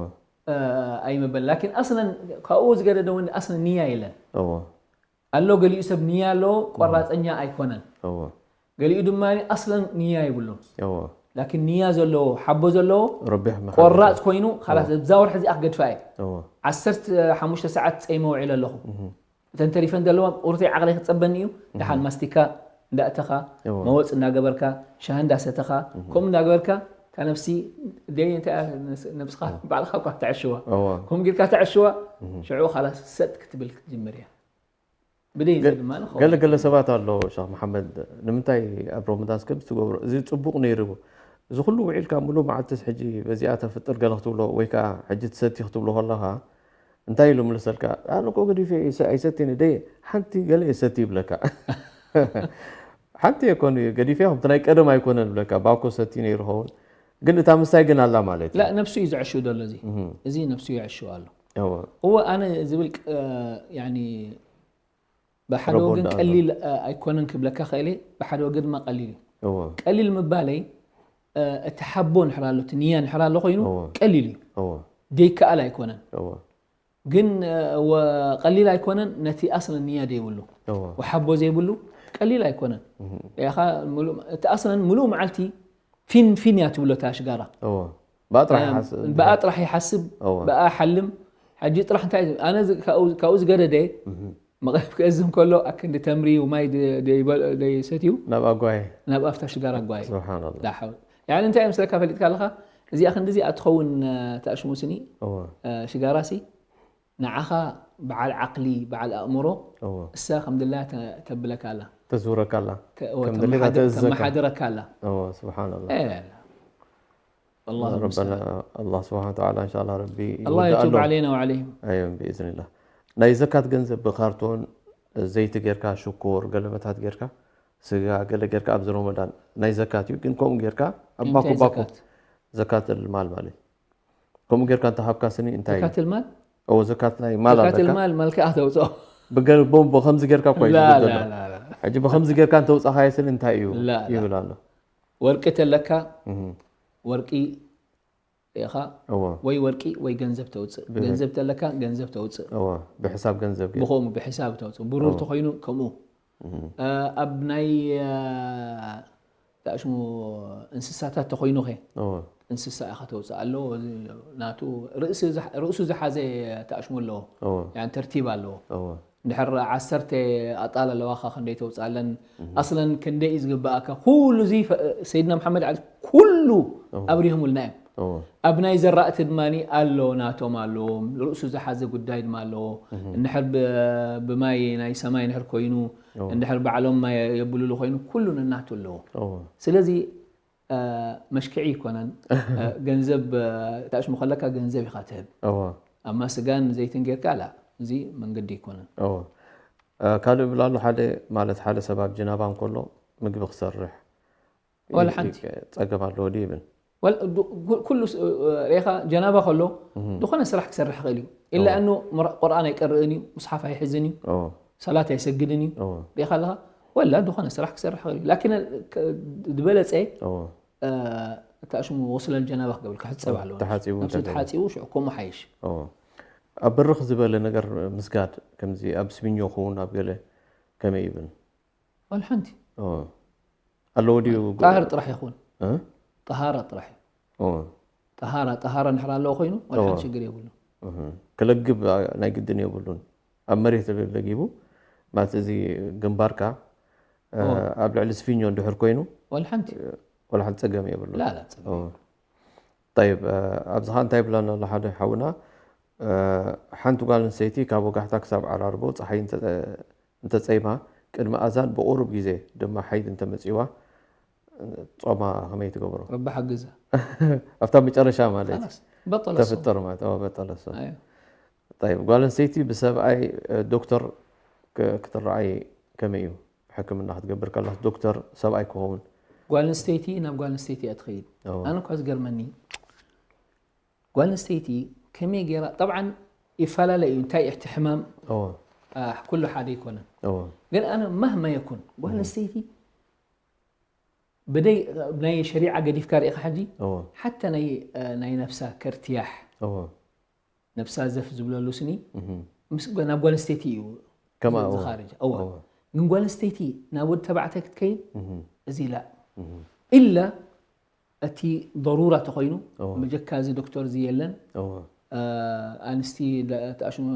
ኣይምበል ላኪን ኣስለን ካብኡ ዝገደደ እውን ኣስለን ንያ የለን እዎ ኣሎ ገሊኡ ሰብ ንያ ኣለዎ ቆራፀኛ ኣይኮነን እዎ ገሊኡ ድማ ኣስለን ንያ ይብሉን እዎ ላኪን ንያ ዘለዎ ሓቦ ዘለዎ ረቢሕ መሓሪ ቆራፅ ኮይኑ ካላስ እዛ ወርሒ እዚኣ ክገድፋ እየ እዎ ዓሰርተ ሓሙሽተ ሰዓት ፀይመ ውዒለ ኣለኹ እተን ተሪፈን ዘለዋ ቁርተይ ዓቕለይ ክፀበኒ እዩ ደሓን ማስቲካ እንዳእተኻ እዎ። መወፅ እንዳገበርካ ሻሂ እንዳሰተኻ ከምኡ እንዳገበርካ እታ ነብሲ ደይ እንታይ እያ ነብስ- ነብስኻ ባዕልኻ እኳ ተዕሽዋ እዎ ከምኡ ጌርካ ተዕሽዋ ሽዑ ካላስ ሰጥ ክትብል ክትጅምር እያ ብደይ እዚ ድማ ንኸውን ገለ ገለ ሰባት ኣሎ ሸኽ መሓመድ ንምንታይ ኣብ ሮመዳንስ ከምዚ ትገብሮ እዚ ፅቡቕ ነይሩ እዚ ኩሉ ውዒልካ ሙሉእ መዓልትስ ሕጂ በዚኣ ተፍጥር ገለ ክትብሎ ወይ ከዓ ሕጂ ትሰቲ ክትብሎ ከለኻ እንታይ ኢሉ ምልሰልካ ኣነ እኮ ገዲፈ ኣይሰ- ኣይሰትን ደይ ሓንቲ ገለ የሰቲ ይብለካ ሓንቲ የኮን ገዲፈ ከምቲ ናይ ቀደም ኣይኮነን ይብለካ ባኮ ሰቲ ነይሩ ኸውን ግን እታ ምስታይ ግን ኣላ ማለት ላ እዩ ነብሱ እዩ ዘዕሽው ዘሎ እዚ እዚ ነብሱ ይዕሽው ኣሎ እዎ እወ ኣነ ዝብል ቅ- ያኒ ብሓደ ረቦ ወገን እንዳኣሎ። ቀሊል እ፣ ኣይኮነን ክብለካ ክእል እየ ብሓደ ወገን ድማ ቀሊል እዩ እዎ ቀሊል ምባለይ እ፣ እቲ ሓቦ ንሕር ኣሎ እቲ ንያ ንሕር ኣሎ ኮይኑ እዎ። ቀሊል እዩ እዎ ደይከኣል ኣይኮነን እዎ ግን እ፣ ወ- ቀሊል ኣይኮነን ነቲ ኣስለን ንያ ዘይብሉ እዎ ወሓቦ ዘይብሉ ቀሊል ኣይኮነን ኢኻ ሙሉእ- እቲ ኣስለን ሙሉእ መዓልቲ ፊን ፊን እያ ትብሎ እታ ሽጋራ እዎ ብኣ ጥራሕ ይሓስብ ብኣ ጥራሕ ይሓስብ እዎ ብኣ ሓልም ሕጂ ጥራሕ እንታይ ኣነ ዝ- ካብኡ- ካብኡ ዝገደደ መቕረብ ክእዝም ከሎ ኣክንዲ ተምሪ ማይ ድ- ደይበል- ደይሰትዩ ናብ ኣጓየ ናብ ኣፍታ ሽጋራ ኣጓየ ስብሓንላ ዳሓው ያኒ እንታይ ምስለካ ፈሊጥካ ኣለኻ እዚኣ ክንዲ እዚኣ ትኸውን ተኣሽሙ ስኒ እዎ ሽጋራ ሲ ንዓኻ በዓል ዓቕሊ በዓል ኣእምሮ እዎ እሳ ከም ድላያ ተ- ተብለካ ኣላ ተዝውረካ ኣላ ተ- እወ፣ ከም ድሌታ ተመሓድ- ተእዝዘካ። ተመሓድረካ ኣላ እዎ ስብሓንላ ኤ፣ ኣላሁ ረበና ሙስተዓን። ኣላ ስብሓን ተዓላ እንሻላ ረቢ ኣላህ ይወድእ የቱብ ኣሎ ዓለይና ወዓለይሂም። ኣዮም ብኢዝንላ ናይ ዘካት ገንዘብ ብካርቶን ዘይት ጌርካ ሽኮር ገለመታት ጌርካ ስጋ ገለ ጌርካ ኣብዚ ሮመዳን ናይ ዘካት እዩ ግን ከምኡ ጌርካ ኣብ ባኮ እንታይ ባኮ ዘካት? ዘካት ልማል ማለት ከምኡ ጌርካ እንተሃብካ ስኒ እንታይ እዩ ዘካት ልማል እዎ ዘካት ናይ ማል ዘካት ኣለካ ልማል መልክዓ ተውፅኦ ብገ- ቦምቦ ከምዚ ጌርካ እኮ እዩ ላ ዝብል ላ ዘሎ ላ ላ። ሕጂ ብከምዚ ጌርካ እንተውፃኻዮ ስኒ እንታይ እዩ ላ፣ ላ። ይብል ኣሎ ወርቂ ተለካ እህ፣ ወርቂ ኢኻ እዎ ወይ ወርቂ ወይ ገንዘብ ተውፅእ ገንዘብ ተለካ ገንዘብ ተውፅእ እዎ ብሕሳብ ገንዘብ ግን ብኸምኡ ብሕሳብ ተውፅእ ብሩር ተኮይኑ ከምኡ እ፣ ኣብ ናይ እ፣ ተኣሽሙ እንስሳታት ተኮይኑ ኸ እዎ እንስሳ ኢኻ ተውፅእ ኣለዎ እዚ ናቱ ርእሲ ዝሓ- ርእሱ ዝሓዘ ተኣሽሙ ኣለዎ እዎ ያን ተርቲብ ኣለዎ እዎ እንድሕር ዓሰርተ ኣጣል ኣለዋኻ ክንደይ ተውፅኣለን ኣስለን ክንደይ እዩ ዝግብኣካ ኩሉ እዚ ፈ- ሰይድና መሓመድ ዓሊ ኩሉ ኣብሪሆምልና እዮም እዎ ኣብ ናይ ዘራእቲ ድማ ኣሎ ናቶም ኣለዎም ርእሱ ዝሓዘ ጉዳይ ድማ ኣለዎ እንድሕር ብ- ብማይ ናይ ሰማይ እንድሕር ኮይኑ እንድሕር ባዕሎም ማይ የብሉሉ ኮይኑ ኩሉ ነናቱ ኣለዎ እዎ ስለዚ እ፣ መሽክዒ ይኮነን እ፣ ገንዘብ እ፣ ተኣሽሙ ከለካ ገንዘብ ኢኻ ትህብ እዎ ኣብ ማስጋን ዘይትን ጌርካ ላ እዚ መንገዲ ይኮነን እዎ እ፣ ካልእ ይብል ኣሎ ሓደ ማለት ሓደ ሰብ ኣብ ጀናባ እንከሎ ምግቢ ክሰርሕ ዋላ ሓንቲ ጸገም ኣለዎ ድዩ ይብል ወል- ዱ- ኩ- ኩሉ ስ- እ፣ ሬኻ ጀናባ ከሎ ዝኾነ ስራሕ ክሰርሕ ይኽእል እዩ ኢላ ኣኑ ቁርኣን ኣይቀርእን እዩ ሙስሓፍ ኣይሕዝን እዩ እዎ ሰላት ኣይሰግድን እዩ እዎ ሪኻ ኣለኻ ወላ ዝኾነ ስራሕ ክሰርሕ ይኽእል እዩ ላኪን ክ- ዝበለፀ እዎ እ፣ እታ ሽሙ ወስለል ጀናባ ክገብር ክሕፀብ ኣለዎ ተሓፂቡ ነብሱ እንተገይሩ። ተሓፂቡ ሽዑ ከምኡ ሓይሽ እዎ ኣብ ብርኽ ዝበለ ነገር ምስጋድ ከምዚ ኣብ ስሚኞ ክውን ኣብ ገለ ከመይ ይብል ዋላ ሓንቲ እዎ ኣለዎ ድዩ ጣህር ጥራሕ ይኹን እ? ጠሃራ ጥራሕ እዩ እዎ ጠሃራ ጠሃራ እንድሕር ኣለዎ ኮይኑ ዋላ ሓንቲ ሽግር የብሉ እህ። ክለግብ ኣ- ናይ ግድን የብሉን ኣብ መሬት ለጊቡ ማለት እዚ ግንባርካ እ፣ ኣብ ልዕሊ ስፊኞ እንድሕር ኮይኑ ዋላ ሓንቲ ወላ ሓንቲ ፀገም የብሉ ላ ላ ፀገም ጠይብ ኣብዚ ኸዓ እንታይ ይብለና ኣሎ ሓደ ሓውና እ፣ ሓንቲ ጓል ኣንስተይቲ ካብ ወጋሕታ ክሳብ ዓራርቦ ፀሓይ እንተ- እንተፀይማ ቅድሚ ኣዛን ብቁሩብ ግዜ ድማ ሓይድ እንተመፂዋ ጾማ ከመይ ትገብሮ ረቢ ሓግዛ ኣብታ መጨረሻ ማለት እዩ خلاص በጠለ ተፍጥር ማለት ኦ በጠለሶ ኣዮ طيب ጓል ኣንስተይቲ ብሰብኣይ እ፣ ዶክተር ክ- ክትረኣይ ከመይ እዩ ሕክምና ክትገብር ከላስ ዶክተር ሰብኣይ ክኸውን ጓል ኣንስተይቲ ናብ ጓል ኣንስተይቲ እያ ትኸይድ እዎ። ኣነ እኳ ዝገርመኒ ጓል ኣንስተይቲ ከመይ ገይራ ጠብዓን ይፈላለ እዩ እንታይ እቲ ሕማም እዎ አ፣ ኩሉ ሓደ ኣይኮነን እዎ ግን ኣነ ማህማ የኩን ጓል ኣንስተይቲ ብደይ ናይ ሸሪዓ ገዲፍካ ርኢኻ ሕጂ እዎ ሓታ ናይ ናይ ነፍሳ ከርትያሕ እዎ ነፍሳ ዘፍ ዝብለሉ ስኒ እህ ምስ ናብ ጓል ኣንስተይቲ እዩ ከማ እዎ ዝኻርጅ እዋ እዎ ግን ጓል ኣንስተይቲ ናብ ወዲ ተባዕታይ ክትከይድ እህ እዚ ላ እህ ኢላ እቲ ضرورة ተኾይኑ እዎ መጀካ እዚ ዶክተር እዚ የለን እዎ ኣንስቲ ተኣሽሙ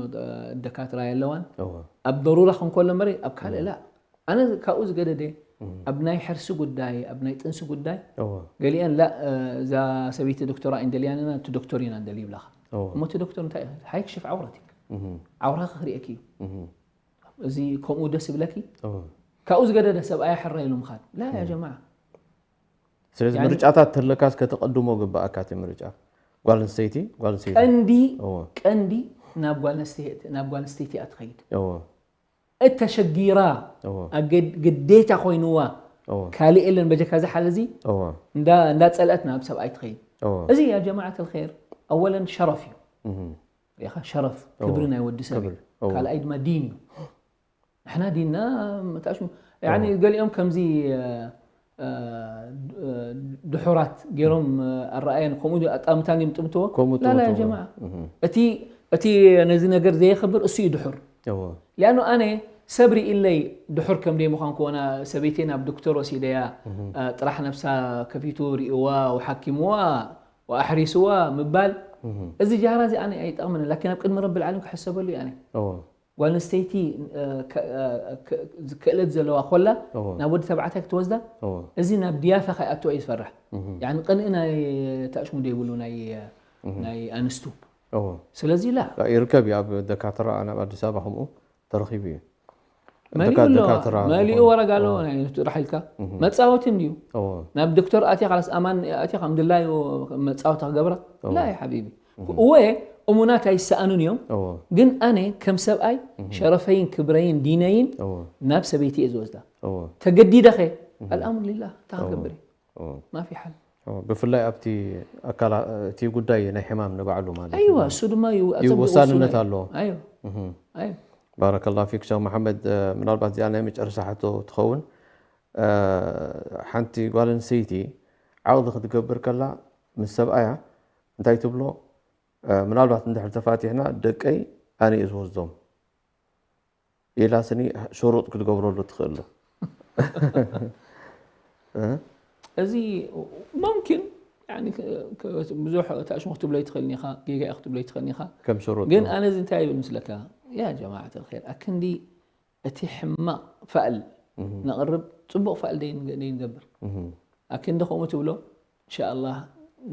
ደካትራ የለዋን እዎ ኣብ ضرورة ክንከሎ መረ ኣብ ካልእ ላ ኣነ ካብኡ ዝገደደ እህ ኣብ ናይ ሕርሲ ጉዳይ ኣብ ናይ ጥንሲ ጉዳይ እዎ ገሊአን ላ እዛ ሰበይቲ ዶክተር ኣይንደልያንና እቲ ዶክተር ኢና ንደሊ ይብላኻ እዎ እሞ እቲ ዶክተር እንታይ እዩ? ሃይ ክሽፍ ዓውረትክ እህ ዓውራኻ ክርእየክ እዩ እህ እዚ ከምኡ ደስ ይብለኪ እዎ ካብኡ ዝገደደ ሰብኣያ ሕራ ኢሉ ምኻድ ላ ያ ጀማዓ ስለዚ ያኒ- ምርጫታት ተለካስ ከተቐድሞ ግባኣካ እቲ ምርጫ ጓል ኣንስተይቲ ጓል ኣንስተይቲ ቀንዲ እዎ ቀንዲ ናብ ጓል ኣንስተይቲ ናብ ጓል ኣንስተይቲ እያ ትኸይድ እዎ እተሸጊራ እዎ ኣገድ- ግዴታ ኮይንዋ እዎ ካልእ የለን በጀካ ዝሓል እዚ እዎ እንዳ- እንዳጸልአት ናብ ሰብኣይ ትኸይድ እዎ እዚ ያ ጀማዓት ልኸይር ኣወለን ሸረፍ እዩ እህ ሪኻ ሸረፍ እዎ። ክብሪ ናይ ወዲ ሰብ ክብሪ፣ እዩ እዎ። ካልኣይ ድማ ዲን እዩ ንሕና ዲንና መታሽ ያኒ እዎ። ገሊኦም ከምዚ እ፣ እ፣ ድሑራት ገይሮም እ፣ ኣረኣየን ከምኡ ኣጣምታን እዮም ጥምትዎ ከምኡ ላላ ትምትዎ። ጀማዓ እህ እቲ እቲ ነዚ ነገር ዘየኽብር እሱ እዩ ድሑር እዎ ሊኣኑ ኣነ ሰብሪ ኢለይ ድሑር ከም ደይ ምዃን ክኾና ሰበይተይ ናብ ዶክተር ወሲደያ እ፣ ጥራሕ ነብሳ ከፊቱ ርእዋ ወሓኪምዋ ወኣሕሪስዋ ምባል እህ እዚ ጃህራ እዚ ኣነ ኣይጠቕምን ላኪን ኣብ ቅድሚ ረቢ ልዓለም ክሕሰበሉ እዩ ኣነ እዎ ጓል ኣንስተይቲ እ፣ ከ- እ፣ ከ- ክእለት ዘለዋ ኮላ እዎ ናብ ወዲ ተባዕታይ ክትወስዳ እዎ እዚ ናብ ድያፈ ከይኣትዎ እዩ ዝፈርሕ እህ ያኒ ቅንኢ ናይ ተኣሽሙ ደይብሉ ናይ ናይ ኣንስቱ እዎ ስለዚ ላ ይርከብ እዩ ኣብ ደካትራ ናብ ኣዲስ ኣበባ ከምኡ ተረኺቡ እዩ መሊኡ ደካ- ኣለዋ ደካትራ መሊኡ ዝኾነ- ወረጋ ኣለዎ እዎ። ናይ ጥራሕ ኢልካ እህ መፃወቲ እንድዩ እዎ ናብ ዶክተር ኣትያ ካላስ ኣማን ኣትያ ከም ድላዩ መፃወቲ ክገብራ እዎ። ላ ሓቢቢ እወ እሙናት ኣይሰኣኑን እዮም እዎ ግን ኣነ ከም ሰብኣይ ሸረፈይን ክብረይን ዲነይን እዎ ናብ ሰበይቲ እየ ዝወስዳ እዎ ተገዲደኸ ኣልኣምሩ ሊላህ እንታይ ክትገብር እዩ እዎ ማፊ ሓል እዎ። ብፍላይ ኣብቲ ኣካላ እቲ ጉዳይ ናይ ሕማም ንባዕሉ ማለት እዩ ኣይዋ እሱ ድማ እዩ እዩ ኣጸቢቑ ወሳንነት እሱ ኣለዎ ኣዮ እህ ኣዮ ባረከላ ፊክ ሸኽ መሓመድ እ፣ ምናልባት እዚኣ ናይ መጨረሻ ሕቶ ትኸውን እ፣ ሓንቲ ጓል ኣንስተይቲ ዓቕዲ ክትገብር ከላ ምስ ሰብኣያ እንታይ ትብሎ እ፣ ምናልባት እንድሕር ተፋቲሕና ደቀይ ኣነ እየ ዝወስዶም ኢላ ስኒ ሽሩጥ ክትገብረሉ ትኽእል ዶ እ? እዚ ሙምኪን ያኒ ብዙሕ ተኣሽሙ ክትብሎ ይትኽእል ኢኻ ጌጋ ክትብሎ ይትኽእል ኢኻ ከም ሽሩጥ ግን ነው። ኣነ እዚ እንታይ ይብል ምስለካ ያ ጀማዓት ልር ኣክንዲ እቲ ሕማቕ ፋእል እህ፣ ነቕርብ ፅቡቕ ፋእል ደይንገ- ደይንገብር እህ፣ ኣክንዲ ከምኡ ትብሎ እንሻኣላህ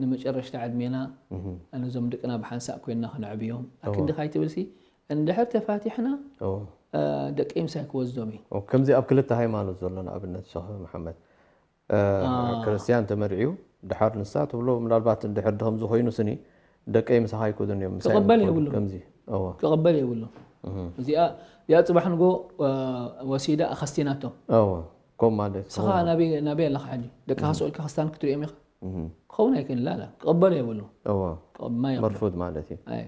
ንመጨረሽታ ዕድሜና እህ፣ ነዞም ደቅና ብሓንሳእ ኮይንና ክነዕብዮም እዎ። ኣክንዲ ካይትብልሲ እንድሕር ተፋቲሕና እዎ። እ፣ ደቀይ ምሳይ ክወስዶም እዩ ኦ፣ ከምዚ ኣብ ክልተ ሃይማኖት ዘሎ ንኣብነት ሸኽ መሓመድ እ፣ አ። ክርስትያን ተመርዕዩ ድሓር ንሳ ትብሎ ምናልባት እንድሕር ድኸም ዝኾይኑ ስኒ ደቀይ ምሳኻ ኣይኮኑን እዮም ምሳይ ክቕበል እዮም የብሉን። ከምዚ እዎ ክቕበል የብሉን እህ፣ እዚኣ እዚኣ ፅባሕ ንጎ እ፣ ወሲዳ ኣኸስቲናቶም እዎ ከምኡ ማለት ስኻ ናበይ ናበይ ኣለኻ ሕጂ ደቅኻ ስኦልካ ክስታን ክትሪኦም ኢኻ እህ፣ ክኸውን ኣይክእል ላላ ክቕበል የብሉ እዎ ክቕማ ይኽእል መርፉድ ማለት እዩ ኣይ።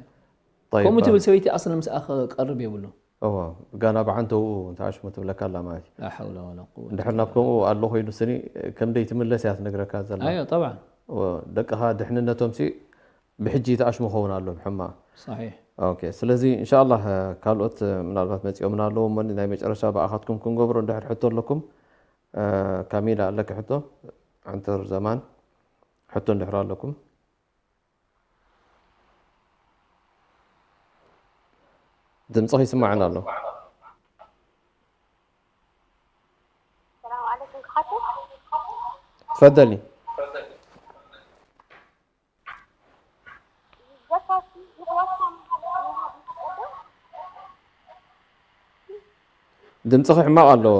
ጠይብ፣ ከምኡ ባ- ትብል ሰበይቲ ኣስለ ምስኣ ክቀርብ የብሉ እዎ ጋና ብዓንተኡ ተኣሽሙ ትብለካ ኣላ ማለት እዩ ላ ሓውላ ወላ ቁወት እንድሕር ናብ ከምኡ ኣሎ ኮይኑ ስኒ ከምደይ ትምለስ እያ ትነግረካ ዘላ ኣዮ ጠብዓ እዎ፣ ደቅኻ ድሕንነቶም ሲ ብሕጂ ተኣሽሙ ኸውን ኣሎ ብሕማቕ صحيح ኦኬ ስለዚ እንሻላ ካልኦት ምናልባት መፂኦምና ኣለዎ እሞ ናይ መጨረሻ ብኣኻትኩም ክንገብሮ እንድሕር ሕቶ ኣለኩም ካሚላ ኣለኪ ሕቶ ዓንተር ዘማን ሕቶ እንድሕር ኣለኩም ድምፅኺ ይስማዕን ኣሎ ሰላም ዓለይኩም ክሓትት ትፈደሊ ዘካሲ ንሕዋትና ምሃብ ምሃብ ይፍቀዶ ድምፅኺ ሕማቕ ኣለዎ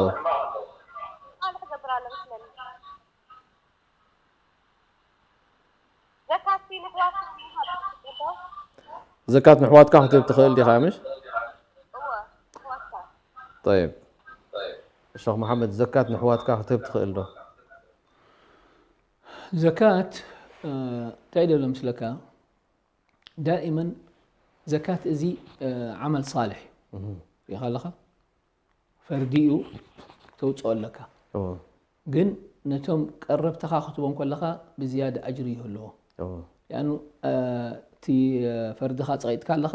ቃል ክገብር ኣሎ መስለኒ ዘካሲ ንሕዋትና ምሃብ ይፍቀዶ ዘካት ንሕዋትካ ክትህብ ትኽእል ዲኻ ምሽ እወ ንሕዋትካ طيب ሸኽ መሓመድ ዘካት ንሕዋትካ ክትህብ ትኽእል ዶ ዘካት እንታይ ደሎ ምስለካ ዳእመን ዘካት እዚ ዓመል ሳልሕ እዩ ሪኢኻ ኣለኻ ፈርዲ እዩ ተውፅኦ ኣለካ እዎ። ግን ነቶም ቀረብትኻ ክትቦም ከለኻ ብዝያዳ ኣጅሪ ይህልዎ። ያኑ እቲ ፈርድኻ ፀቂጥካ ኣለኻ፣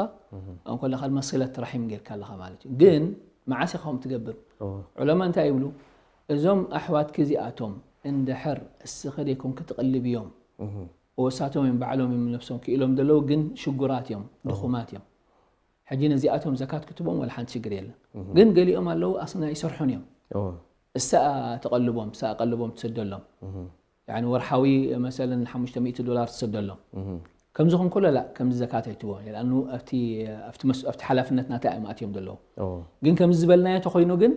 ኣን ከለኻ ድማ ስለት ራሒም ጌርካ ኣለኻ ማለት እዩ። ግን መዓስ ኢኻ ከምኡ ትገብር? ዑለማ እንታይ ይብሉ? እዞም ኣሕዋትኪ እዚኣቶም እንድሕር እስኺ ደይኮንኪ ትቕልብዮም፣ ወሳቶም እዮም ባዕሎም እዮም ነብሶም ክኢሎም ዘለዉ፣ ግን ሽጉራት እዮም፣ ድኹማት እዮም። ሕጂ ነዚኣቶም ዘካት ክትቦም ወላ ሓንቲ ሽግር የለን። ግን ገሊኦም ኣለዉ ኣስና ይሰርሑን እዮም። እሳ ተቐልቦም፣ እሳ ቀልቦም ትሰደሎም። ያኒ ወርሓዊ መሰለን ሓሙሽተ ሚእቲ ዶላር ትሰደሎም። ከምዚ ኹን ከሎ ላ፣ ከምዚ ዘካት ኣይትቦም። ለኣኑ ኣብቲ፣ ኣብቲ መስ-፣ ኣብቲ ሓላፍነት ናታ እዮም ኣትዮም ዘለዉ። ግን ከምዚ ዝበልናዮ ተኾይኑ ግን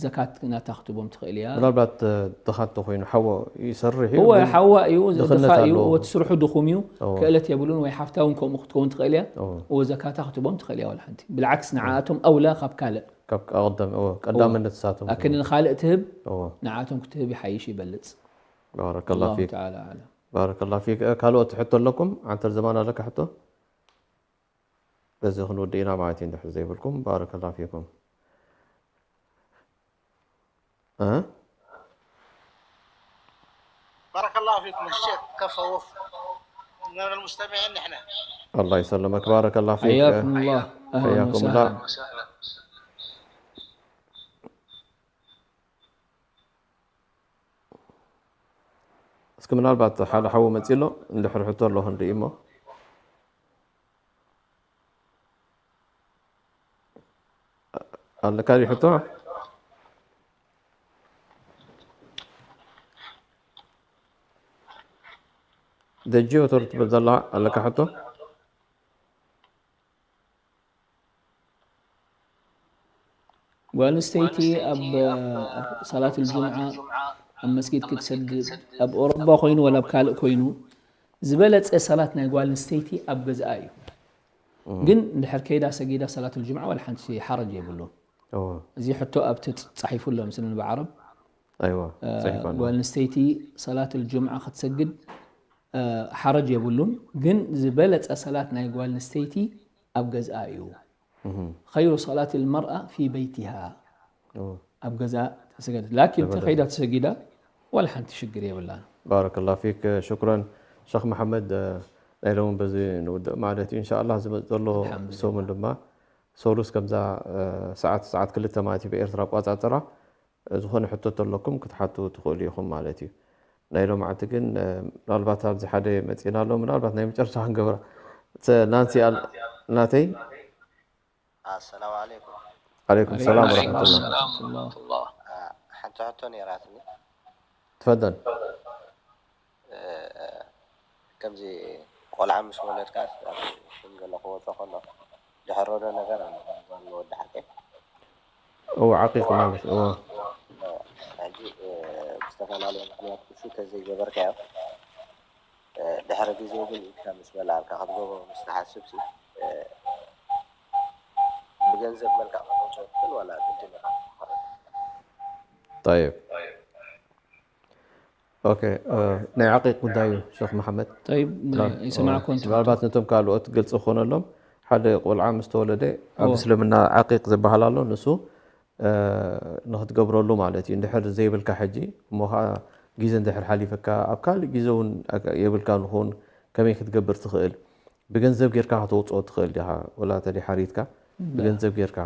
ዘካት ናታ ክትቦም ትኽእል እያ። ምናልባት፣ እ፣ ድኻ እንተኾይኑ ሓዎ ይሰርሕ እዩ፣ እወ፣ ግን ሓዋ እዩ፣ ድኽነት ድኻ እዩ፣ ኣለዎ። እወ፣ እቲ ስርሑ ድኹም እዩ፣ እወ። ክእለት የብሉን ወይ ሓፍታ እውን ከምኡ ክትከውን ትኽእል እያ። እወ። እወ፣ ዘካታ ክትቦም ትኽእል እያ፣ ወላ ሓንቲ። ብልዓክስ ንዓኣቶም ኣውላ ካብ ካልእ። ካብ ቀደም፣ እወ፣ ቀዳምነት ንሳቶም ኣክን ክህቡ። ንኻልእ ትህብ፣ እወ። ንዓኣቶም ክትህብ ይሓይሽ ይበልጽ። ባረከላሁ ኣላሁ ፊክ። ተዓላ ኣዕለም። ባረከላሁ ፊክ። እ፣ ካልኦት ሕቶ ኣለኩም? ዓንተር ዘማን ኣለካ ሕቶ? በዚ ክንውድእ ኢና ማለት እዩ፣ እንድሕር ዘይብልኩም። ባረከላሁ ፊኩም። እ? بارك الله فيكم الشيخ، كفى وفى. من المستمعين نحن. الله يسلمك، بارك الله فيك. حياكم الله. أهلًا حياكم الله. وسهلًا. እስኪ ምናልባት ሓደ ሓው መፂ ኣሎ፣ እንድሕር ሕቶ ኣለኹ ንርኢ እሞ። ኣለካ ድዩ ሕቶ? ደጂ ወተር ትብል ዘላ ኣለካ ሕቶ? ጓል ኣንስተይቲ ኣብ፣ ኣብ ሰላት ልጁምዓ ኣብ መስጊድ ክትሰግድ፣ ኣብ ኦሮባ ኮይኑ ወላ ኣብ ካልእ ኮይኑ፣ ዝበለጸ ሰላት ናይ ጓል ኣንስተይቲ ኣብ ገዝኣ እዩ። ግን እንድሕር ከይዳ ሰጊዳ ሰላት ልጁምዓ ወላ ሓንቲ ሓረጅ የብሉን። እወ። እዚ ሕቶ ኣብቲ ጸ-፣ ጸሒፉ ኣሎ፣ ምስልን ብዓረብ። ኣይዋ፣ እ፣ ጸሒፋ ኣሎ። ጓል ኣንስተይቲ ሰላት ልጁምዓ ክትሰግድ፣ እ፣ ሓረጅ የብሉን። ግን ዝበለጸ ሰላት ናይ ጓል ኣንስተይቲ ኣብ ገዝኣ እዩ። እህ። خير صلاة المرأة في بيتها. እወ። ኣብ ገዛ ተሰገደት። ላኪን ተኸይዳ ተሰጊዳ፣ ዋላ ሓንቲ ሽግር የብላን። ባረከላሁ ፊክ፣ ሽኩረን ሸኽ መሓመድ። እ፣ ናይ ሎሚ በዚ ንውድእ ማለት እዩ። ኢንሻኣላህ ዝመጽእ ዘሎ ኣልሓምዱሊላህ። ሰሙን ድማ ሰሉስ ከምዛ፣ እ፣ ሰዓት፣ ሰዓት ክልተ ማለት እዩ ብኤርትራ ኣቋጻጽራ፣ እ፣ ዝኾነ ሕቶ ተለኩም ክትሓቱ ትኽእሉ ኢኹም ማለት እዩ። ናይ ሎማዓንቲ ግን፣ እ፣ ምናልባት ኣብዚ ሓደ መጺና ኣሎ፣ ምናልባት ናይ መጨረሻ ክንገብራ። ሰ-፣ ናንሲ ኣል-፣ ናተይ። ኣሰላሙ ዓለይኩም። ዓለይኩም ሰላም ወረሕመቱላህ። ወረሕመቱላህ። አ፣ ሓንቲ ሕቶ ነይራትኒ። ትፈደል። እ፣ ከምዚ ቆልዓ ምስ ወለድካ፣ ኣብ ሽምግልና ክወጾ ከሎ፣ ድሕሮ ዶ ነገር ኣሎ፣ ጓል ወዲ ሓቂ? እወ፣ ዓቂቕ ማለት፣ እወ። እ፣ ሕጂ፣ እ፣ ብዝተፈላለየ ምኽንያት እሱ ተዘይገበርካዮ፣ እ፣ ድሕሪ ግዜ ግን ኢድካ ምስ በላዕካ ክትገብሮ ምስ ትሓስብ ሲ፣ እ፣ ብገንዘብ መልክዕ ከተውፅኦ ትኽእል ዋላ ግድን ኢኻ ክትኸዶ? ጠይብ። ኦኬ፣ እ፣ ናይ ዓቂቕ ጉዳይ እዩ፣ ሸኽ መሓመድ። ጠይብ፣ ናይ፣ ምናል-፣ ይሰማዕኩ እ፣ እንተ ምናልባት ነቶም ካልኦት ግልፂ ክኾነሎም፣ ሓደ ቆልዓ ምስ ተወለደ ኣብ እዎ። እስልምና ዓቂቕ ዝበሃል ኣሎ፣ ንሱ እ፣ ንኽትገብረሉ ማለት እዩ። እንድሕር ዘይብልካ ሕጂ፣ እሞ ኸዓ ግዜ እንድሕር ሓሊፈካ፣ ኣብ ካልእ ግዜ እውን የብልካ ንኸውን፣ ከመይ ክትገብር ትኽእል? ብገንዘብ ጌርካ ከተውፅኦ ትኽእል ዲኻ? ወላ ተደይ ሓሪትካ፣ ብላ። ብገንዘብ ጌርካ።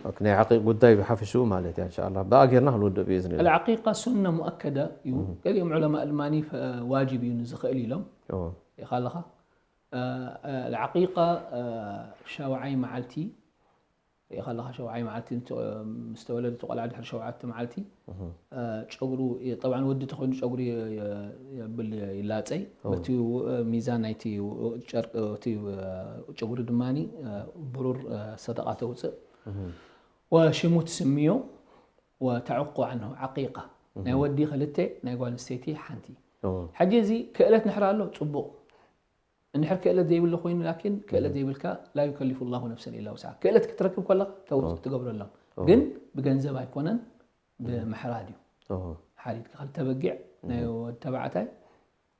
ኦኬ፣ ናይ ዓቂቕ ጉዳይ ብሓፈሽኡ ማለት እያ፣ እንሻኣላህ። ብኣ ጌርና ክንውድእ ብኢዝኒላህ። العقيقة سنة مؤكدة እዩ። እም። ገሊኦም ዑለማእ ድማኒ፣ እ፣ ዋጅብ እዩ ንዝኽእል ኢሎም። እዎ። ሪኢኻ ኣለኻ? እ፣ እ፣ العقيقة፣ እ፣ ሻውዓይ መዓልቲ ሪኢኻ ኣለኻ፣ ሸውዓይ መዓልቲ እንተ-፣ ምስ ተወለደ እቲ ቆልዓ ድሕሪ ሸውዓተ መዓልቲ፣ እህ። እ፣ ጨጉሩ የ-፣ ጠብዓን ወዲ ተኾይኑ ጨጉሩ የ-፣ የ-፣ የብል፣ ይላጸይ። ኦ። በቲ ው-፣ ሚዛን ናይቲ ው-፣ ጨርቂ፣ እቲ፣ እ፣ ጨጉሩ ድማኒ፣ እ፣ ብሩር፣ እ፣ ሰደቓ ተውጽእ። እህ። ወሽሙ ትስምዮ፣ ወተዕቁ ዓንሁ ዓቂቃ። ናይ እህ። ወዲ ክልተ፣ ናይ ጓል ኣንስተይቲ ሓንቲ። ኦ። ሕጂ እዚ ክእለት ንሕር ኣሎ፣ ጽቡቕ። እንድሕር ክእለት ዘይብሉ ኮይኑ፣ ላኪን ክእለት እህ። ዘይብልካ፣ ላ ዩከሊፉ ላሁ ነፍሰን ኢላ ውስዓ። ክእለት ክትረክብ ከለኻ ተው-፣ ኦ። ትገብረሎም። ኦ። ግን ብገንዘብ ኣይኮነን፣ ኦ። ብምሕራድ እዩ። ኦ። ሓሪድካ ክልተ በጊዕ፣ ናይ እህ። ወዲ ተባዕታይ፣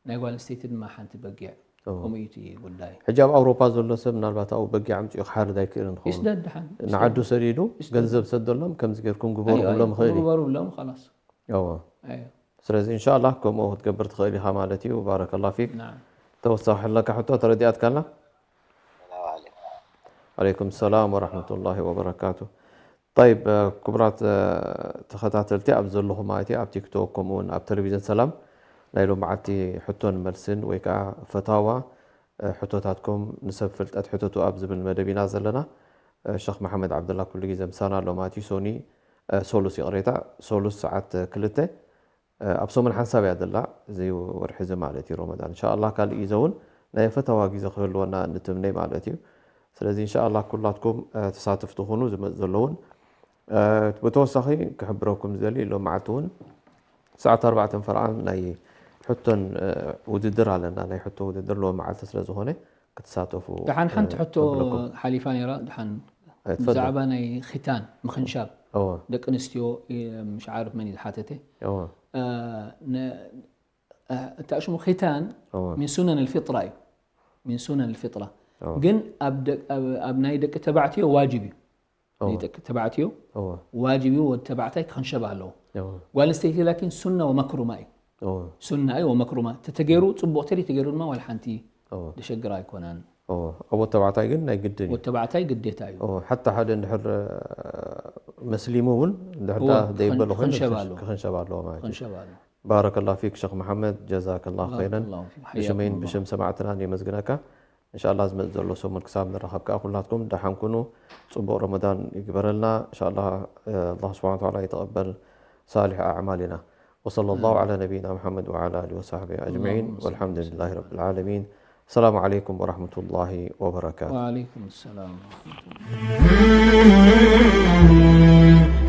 ናይ ጓል ኣንስተይቲ ድማ ሓንቲ በጊዕ። ኦ። ከምኡ እዩ እቲ ጉዳይ። ሕጂ ኣብ ኣውሮፓ ዘሎ ሰብ ምናልባት ኣብኡ በጊዕ ኣምጺኡ ክሓርድ ኣይክእልን ይኸውን። ይስደድ ደሓን፣ ንዓዱ ይስደድ። ሰዲዱ ይስደድ። ገንዘብ ሰደሎም፣ ከምዚ ጌርኩም ግበሩ ኣይዋ፣ ክብሎም ይኽእል እዩ። ግበሩ ብሎም፣ ኸላስ። እዎ። ኣይዋ። ስለዚ እንሻላ ከምኡ ክትገብር ትኽእል ኢኻ ማለት እዩ። ባረከላ ፊክ። نعم ተወሳኺ ኣለካ ሕቶ ተረዲኣትካላ? السلام عليكم. عليكم السلام ورحمة الله وبركاته. طيب ክቡራት ተኸታተልቲ ኣብ ዘለኹም ማለት እዩ ኣብ ቲክቶክ ከምኡ እውን ኣብ ቴሌቪዥን ሰላም ናይ ሎመዓልቲ ሕቶን መልስን ወይ ከዓ ፈታዋ ሕቶታትኩም ንሰብ ፍልጠት ሕተቱ ኣብ ዝብል መደብ ኢና ዘለና። ሸኽ መሓመድ ዓብደላ ኩሉ ግዜ ምሳና ኣሎ ማለት እዩ። ሶኒ ሶሉስ ይቕሬታ ሶሉስ ሰዓት ክልተ ኣብ ሰሙን ሓንሳብ እያ ዘላ እዚ ወርሒ እዚ ማለት እዩ ረመዳን። እንሻኣላ ካልእ ግዜ እውን ናይ ፈተዋ ግዜ ክህልወና ንትምነይ ማለት እዩ። ስለዚ እንሻኣላ ኩላትኩም ተሳተፍቲ ኩኑ ዝመፁ ዘለውን። ብተወሳኺ ክሕብረኩም ዝደሊ ሎም መዓልቲ እውን ሰዓት ኣርባዕተን ፈርቓን ናይ ሕቶን ውድድር ኣለና። ናይ ሕቶ ውድድር ሎም መዓልቲ ስለዝኾነ ክትሳተፉ ደሓን ሓንቲ ሕቶ ክሕብረኩም። ሓሊፋ ነይራ። ደሓን ኣይትፈል ብዛዕባ ናይ ኺታን ምኽንሻብ እወ ደቂ ኣንስትዮ ምሽ ዓርፍ መን እዩ ዝሓተተ እወ እ፣ ነ- እ፣ እታ ሽሙ ኺታን እወ ሚን ሱነን ልፊጥራ እዩ። ሚን ሱነን ልፊጥራ እወ ግን ኣብ ደቅ- ኣብ- ኣብ ናይ ደቂ ተባዕትዮ ዋጅብ እዩ። እወ ናይ ደቂ ተባዕትዮ እወ ዋጅብ እዩ። ወዲ ተባዕታይ ክኽንሸብ ኣለዎ። እወ ጓል ኣንስተይቲ ላኪን ሱና ወመክሩማ እዩ። እወ ሱና እዩ ወመክሩማ ተተገይሩ ፅቡቕ ተሪ ተገይሩ ድማ ዋላ ሓንቲ እወ ደሸግር ኣይኮነን። እወ ኣብ ወዲ ተባዕታይ ግን ናይ ግድን እዩ። ወዲ ተባዕታይ ግዴታ እዩ። እወ ሓታ ሓደ እንድሕር መስሊሙ እውን እንድሕር እወ ደኣ ዘይበለ ኮይኑ ክኽንሸብ ኣለዎ። ክኽንሸብ ኣለዎ ማለት እዩ። ክኽንሸብ ኣለዎ። ባረከላ ፊክ ሸኽ መሓመድ ጀዛከላ ኸይረን። ባረከላሁ ፊክ። ብሽመይን ሓያኩም ብሽም ሰማዕትና እኔ መዝግነካ። እንሻላ ዝመፅ ዘሎ ሰሙን ክሳብ ንራኸብ ከዓ ኩላትኩም ደሓን ኩኑ። ፅቡቕ ረመዳን ይግበረልና። እንሻላ ኣላህ ስብሓን ተዓላ ይተቐበል ሳሊሕ ኣዕማሊና። وصلى الله على نبينا محمد وعلى آله وصحبه أجمعين اللهم صل والحمد لله رب العالمين. السلام عليكم ورحمة الله وبركاته. وعليكم السلام ورحمة الله.